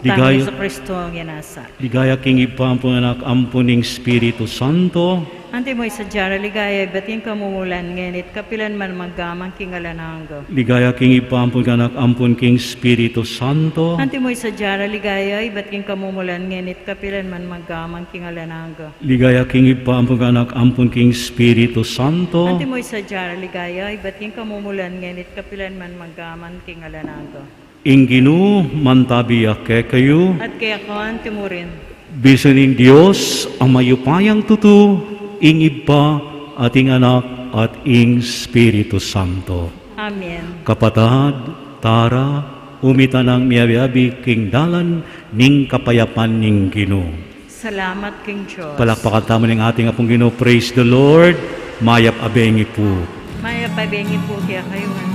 Jesucristo a Anak. Ligaya king Ibpa, ampon ning Anak, ampon ning Espiritu Santo. Antimo ing sadya rang ligaya ibat king kamumulan, ngeni at kapilan man, mangga man king alang angga. Ligaya king Ibpa, ampon ning Anak, ampon ning Espiritu Santo. Antimo ing sadya rang ligaya ibat king kamumulan, ngeni at kapilan man, mangga man king alang angga. Ligaya king Ibpa, ampon ning Anak, ampon ning Espiritu Santo. Antimo ing sadya rang ligaya ibat king kamumulan, ngeni at kapilan man, mangga man king alang angga. Ing Ginu mantabi ya kekayu. At keka mu rin. Bisen ning Dios a mayupayang tutu, ing Ibpa at ing Anak at ing Espiritu Santo. Amen. Kapatad, tara, umitanang miabi-abi king dalan ning kapayapan ning Ginu. Salamat king Dios. Palakpakan tamu ning ating Apung Ginu. Praise the Lord. Mayap a bengi pu. Mayap a bengi pu kekayu ngan.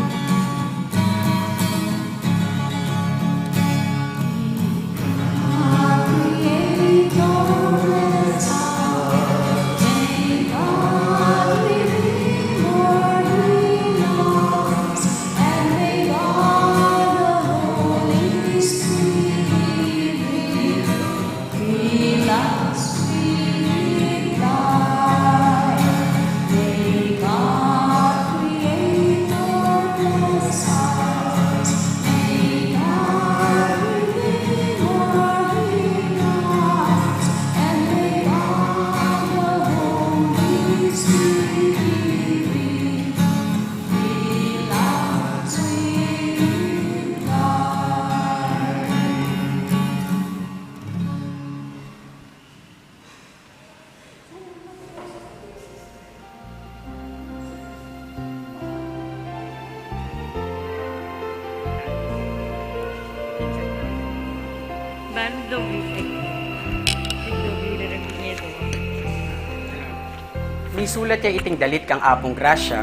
Misulat ya iting dalit kang Apung Grasya,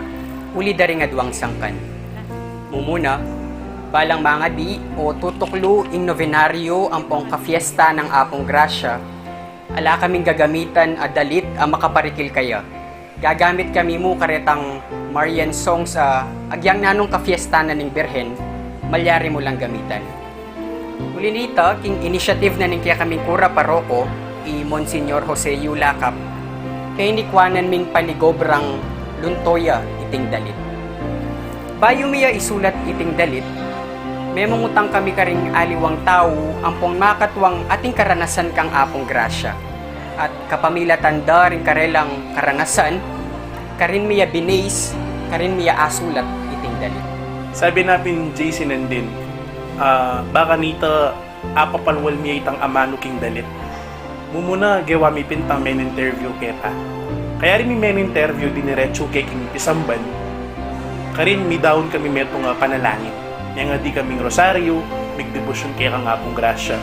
uli da ring aduang sangkan. Mumuna, balang mangadi o tutuklu ing nobenaryo ampong kapiesta nang Apung Grasya, ala kaming gagamitan a dalit a makaparikil kaya. Gagamit kami mu karetang Marian songs a agyang nanung kapiesta na ning Birhen, malyari mu lang gamitan. Uli nita, king initiative na ning kekaming kura paroko, i Monsignor Jose Yu Lakap, penikuanan ming panigobrang lunto ya iting dalit. Bayu mi ya isulat iting dalit, memungutang kami karing aliwang tau ampong makatuang ating karanasan kang Apung Grasya. At kapamilatan da ring karelang karanasan, karin mi ya binis, karin mi ya asulat iting dalit. Sabi na pin J C Nandin, ah, baka nita apapalwal mi ya itang amanu king dalit. Mumuna, gewa mi pin itang men-interview keta. Kaya rin mi men-interview diniretsu ke king pisamban, karin midaun kami metung a panalangin. Mengadi kaming rosaryo, migdebosyon kekang Apung Grasya.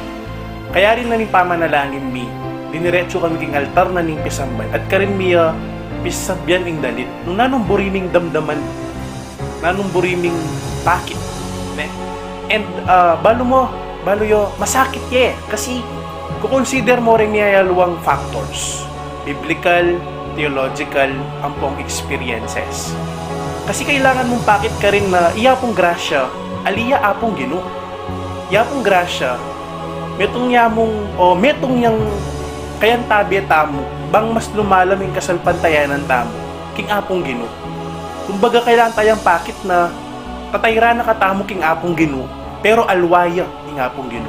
Kaya rin na ning pamanalangin mi, diniretsu kami king altar na ning pisamban, at karin mi ya pisasabian ing dalit. Nung nanung buri ming damdaman, nanung buri ming pakit, ne? And, ah, balu mo, balu yo, masakit ye. Kasi, kukonsider mo rin ing yayaluang factors. Biblical, theological, ampong experiences. Kasi kailangan mung pakit karin na iya pung grasya, ali ya Apung Ginu. Iya pung grasya, metung ya mung, o metung yang kayantabe tamu, bang mas lumalam ing kasalpantayanan tamu king Apung Ginu. Kumbaga, kailangan tayang pakit na tatayran na katamu king Apung Ginu, pero alwa ya ing Apung Ginu.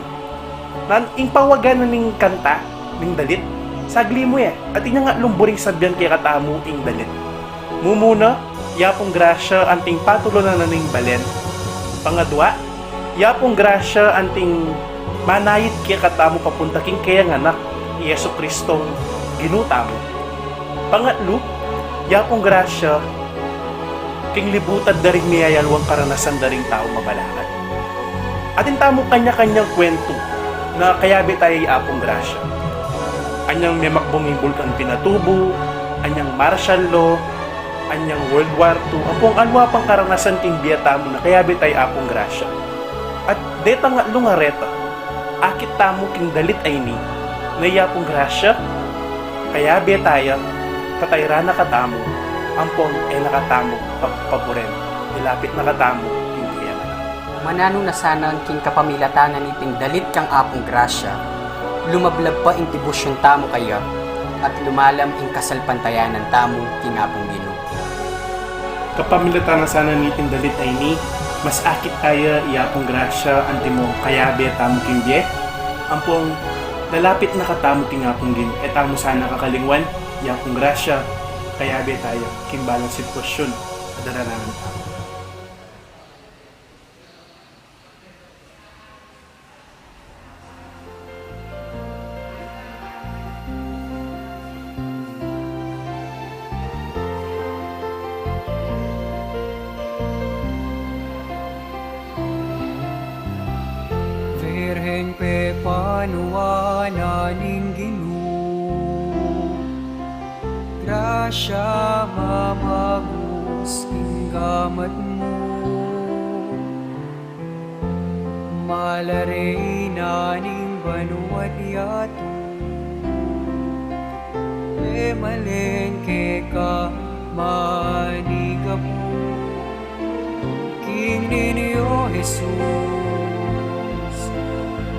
Nan, ing pawagan na ning kanta, ning dalit, sagli mu ya. Atin yang atlu buring sabian kekatamu ing dalit. Mumuna, iya pung grasya anting patulunan na ning balen. Pangadwa, iya pung grasya anting manayit kekatamu papunta king keyang Anak, i Jesucristong Ginu tamu. Pangatlu, iya pung grasya king libutad da ring miyayaluang karanasan da ring taung mabalakat. Atin tamu kanya-kanyang kwentu na kayabe taya i Apung grasya. Anyang memakbung ing Bulkan Pinatubo, anyang martial law, anyang World War two, ampong alwa pang karanasan king bie tamu na kayabe taya i Apung grasya. At detang atlu a reta, akit tamu king dalit a ini, na iya pung grasya, kayabe taya, tatayran na katamu, ampong e na katamu pagpaburen, ilapit na katamu king keyang Anak. Mananu na sana king kapamilatan na niting dalit kang Apung grasya, lumablab pa ing debosyun tamu kaya, at lumalam ing kasalpantayanan tamu king Apung Ginu. Kapamilatan na sana niting dalit a ini, mas akit taya i Apung grasya antimo kayabe tamu king bie, ampong lalapit na katamu king Apung Ginu. E tamu sana kakalingwan, i Apung grasya, kayabe taya king balang sitwasyun a daranasan tamu. Virgen pepanuan na ning Ginu, grasya mamagus king gamat mu. Mala reyna ning banua't yatu, pemalen keka manigapu. King Niño Jesus,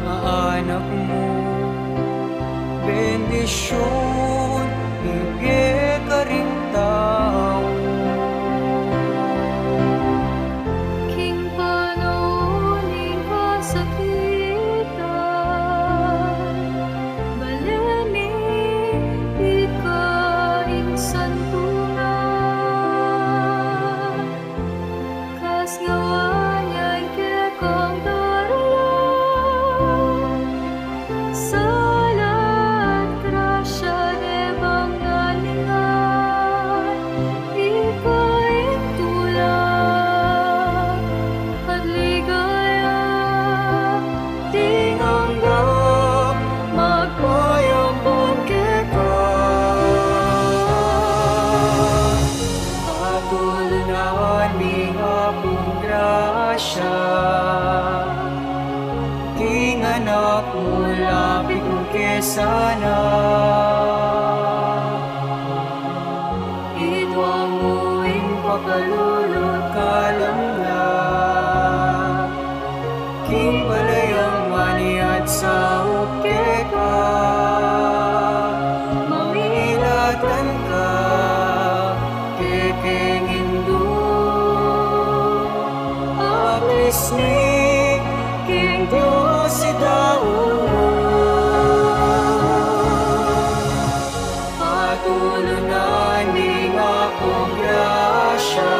a anak mu, bendisyun ibie karing tau. King panaun ning kasakitan, balen mi ika ing santunan. Kasngawaan yang kekang daralan, sala at grasya de bang naningan, ika ing tula at ligaya, ding angga magpayampun keka. Patulunan ning Apung grasya, king anak mu lapit mu ke sana. Idwang mu ing pakalulu't kalam na, king balayang maniat saup keka, mamilatan ka, kekeng indu, apisni king Dios idaun mu. Patulunan ning Apung grasya,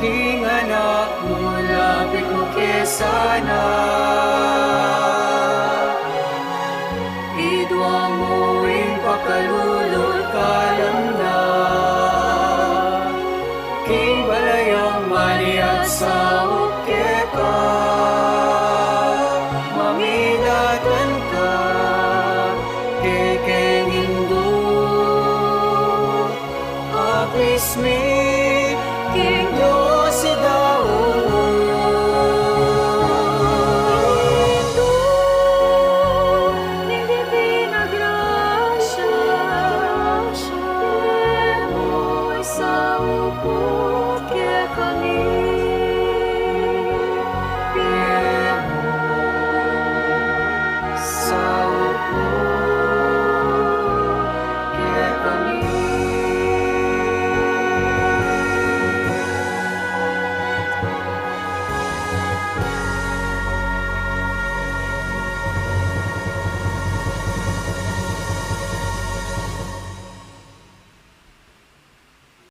king anak mu lapit mu ke sana. Idwang mu ing pakalulu't kalam na, king balayang maniat saup keka, mami